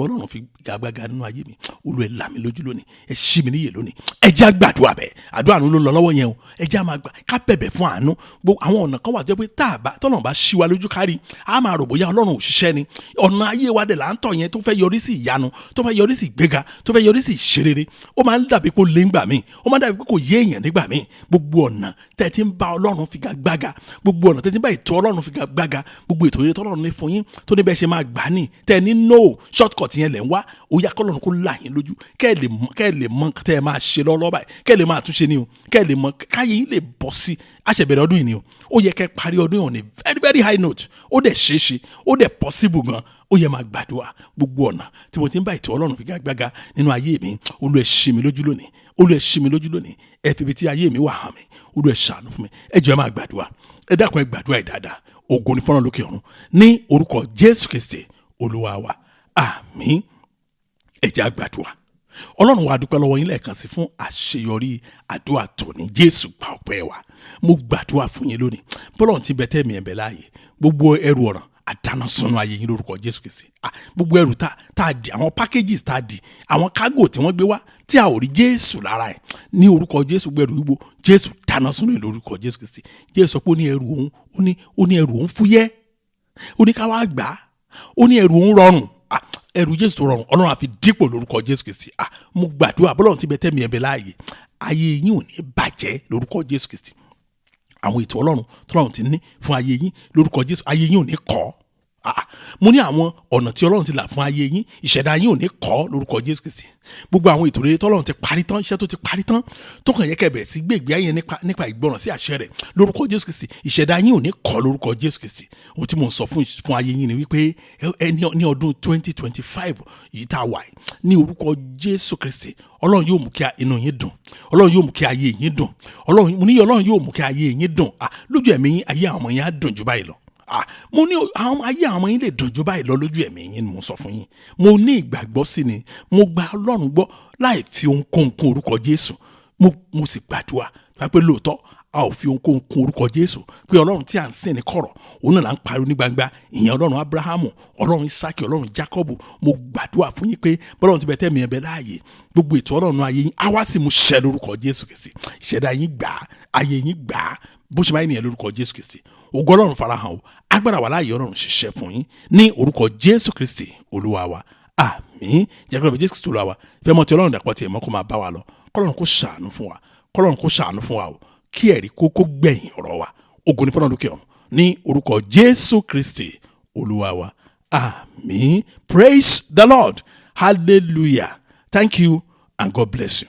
Ọlọ́run fi gagbága nínú ayé mi, Olúwa, ẹ là mí lójú lónìí, ẹ ṣí mi níyè lónìí. Ẹ jẹ́ á gbàdúrà bẹ́ẹ̀. Àdúrà ló ń lọ lọ́wọ́ yẹn o. Ẹ jẹ́ á máa gbà ká bẹ̀bẹ̀ fún àánú. Gbogbo àwọn ọ̀nà kan wà tó jẹ́ pé tá a bá tọ́nà bá ṣí wa lójú kárí, a máa rò bóyá Ọlọ́run ò ṣiṣẹ́ ni. Ọ̀nà ayé wa dẹ̀ là ń tọ̀ yẹn tó fẹ́ yọrí sí ìyanu, tó fẹ́ yọrí sí ìgbéga, tó fẹ́ yọrí sí ìṣerere, ó máa ń dàbí pé ó lé ńgbà míì, ó máa ń dàbí pé kò yé èèyàn nígbà míì. Gbogbo ọ̀nà tẹ́ ti ń bá Ọlọ́run figagbága, gbogbo ọ̀nà tẹ́ ti ń bá ètò Ọlọ́run figagbága, gbogbo ètò ìrètí Ọlọ́run ní fún yín tó ní bẹ́ẹ̀ ṣe máa gbà ní, tẹ́ ní no shortcut yẹn lẹ̀ ń wá, ó yá, kọ́lọ́run kó là yín lójú, kẹ́ ẹ lè mọ nǹkan tẹ́ ẹ máa ṣe lọ́wọ́lọ́wọ́ báyìí, kẹ́ ẹ lè máa túnṣe ni o, kẹ́ ẹ lè mọ káyé yín lè bọ́ sí. Àṣẹbẹ̀rẹ̀ ọdún yìí ni o. Ó yẹ kẹ́ parí ọdún yìí on a very very high note. Ó dẹ̀ ṣeé ṣe, ó dẹ̀ possible gan. Ó yẹ máa gbàdúrà, gbogbo ọ̀nà tí mo ti ń bá ètò Ọlọ́run figagbága nínú ayé mi, Olúwa, ẹ ṣí mi lójú lónìí. Olúwa, ẹ ṣí mi lójú lónìí. Ẹ fi ibi tí ayé mi wà hàn mí. Olúwa, ẹ ṣàánú fún mi. Ẹ jọ̀ọ́, ẹ máa gbàdúrà. Ẹ dákun, ẹ gbàdúrà ẹ dáadáa. Ògo ni fọ́nrán lókè ọ̀run, ní orúkọ Jésù Kristi Olúwa wa, àmín. Ẹ jẹ́ á gbàdúrà. Ọlọ́run wa, dúpẹ́ lọ́wọ́ yín lẹ́ẹ̀kan sí fún àṣeyọrí àdúrà tòní. Jésù, gba ọpẹ́ wa. Mo gbàdúrà fún yín lónìí, bọ́lọ́run ti bẹ tẹ́mi ẹ̀bẹ̀ láàyè, gbogbo ẹrù ọ̀ràn àdáná sunu ayé yín lórúkọ Jésù Kristi. Ah, gbogbo ẹrù tá a di, àwọn packages tá a di, àwọn cargo tí wọ́n gbé wá tí a ò rí Jésù lára ẹ̀, ní orúkọ Jésù, gbẹrù wíwo, Jésù dáná sunu yín lórúkọ Jésù Kristi. Jésù sọ pé ó ní ẹrù òun, ó ní ẹrù òun fúyẹ́, ó ní ká wá gbà á, ó ní ẹrù òun rọrùn. Ah, ẹrù Jésù tó rọrùn, Ọlọ́run àfi dípò lórúkọ Jésù Kristi. Ah, mo gbàdúrà, bọ́lọ́run ti bẹ tẹ́mi ẹ̀bẹ̀ láàyè, ayé yín ò ní bàjẹ́ lórúkọ Jésù Kristi. Àwọn ètò Ọlọ́run tọ́lọ́run ti ní fún ayé yín, lórúkọ Jésù, ayé yín ò ní kọ́. Ah, mo ní àwọn ọ̀nà tí Ọlọ́run ti là fún ayé yín, ìṣẹ̀dá yín ò ní kọ́ lórúkọ Jésù Kristi. Gbogbo àwọn ètò rere tọ́lọ́run ti parí tán, iṣẹ́ tó ti parí tán, tó kàn yẹ kẹ́ bẹ̀rẹ̀ sí gbé ìgbé ayé nípa ìgbọràn sí àṣẹ rẹ̀, lórúkọ Jésù Kristi, ìṣẹ̀dá yín ò ní kọ́ lórúkọ Jésù Kristi. Ohun tí mo ń sọ fún ayé yín ni wípé ẹ ní ọdún 2025 yìí tá a wà yìí, ní orúkọ Jésù Kristi, Ọlọ́run yóò mú kí inú yín dùn, Ọlọ́run yóò mú kí ayé yín dùn. Ọlọ́run, mo ní Ọlọ́run yóò mú kí ayé yín dùn. Ah, lójú ẹ̀mí yín, ayé àwọn ọmọ yín á dùn jù báyìí lọ. Ah, mo ní àwọn ayé àwọn ọmọ yín lè dùn jù báyìí lọ lójú ẹ̀mí yín ni mo sọ fún yín. Mo ní ìgbàgbọ́ sí ni, mo gba Ọlọ́run gbọ́ láì fi ohunkóhun kún orúkọ Jésù. Mo sì gbàdúrà pé lóòótọ́ a ò fi ohunkóhun kún orúkọ Jésù, pé Ọlọ́run tí à ń sìn ní kọ̀rọ̀, òun náà là ń pariwo ní gbangba, ìyẹn Ọlọ́run Abrahamu, Ọlọ́run Isaki, Ọlọ́run Jacobu. Mo gbàdúrà fún yín pé bọ́lọ́run ti bẹ tẹ́mi ẹ̀bẹ̀ láàyè, gbogbo ètò Ọlọ́run ayé yín á wá sí mu ṣẹ lórúkọ Jésù Kristi. Ìṣẹ̀dá yín gbà á, ayé yín gbà á, bó ṣe máa ń nìyẹn lórúkọ Jésù Kristi. Ògo Ọlọ́run farahàn o, agbára wà láàyè Ọlọ́run ṣiṣẹ́ fún yín ní orúkọ Jésù Kristi Olúwa wa, àmín. Jẹ́ kí Jésù Kristi Olúwa wa, fẹ́ mọ́ ti Ọlọ́run, dàpọ̀ tiẹ̀ mọ́, kó máa bá wa lọ. Kọ́lọ́run kó ṣàánú fún wa, kọ́lọ́run kó ṣàánú fún wa o, kí ẹ̀rí kó gbẹ̀yìn ọ̀rọ̀ wa. Ògo ní fọ́nà lókè ọ̀run ní orúkọ Jésù Kristi Olúwa wa, àmín. Praise the Lord, hallelujah. Thank you and God bless you.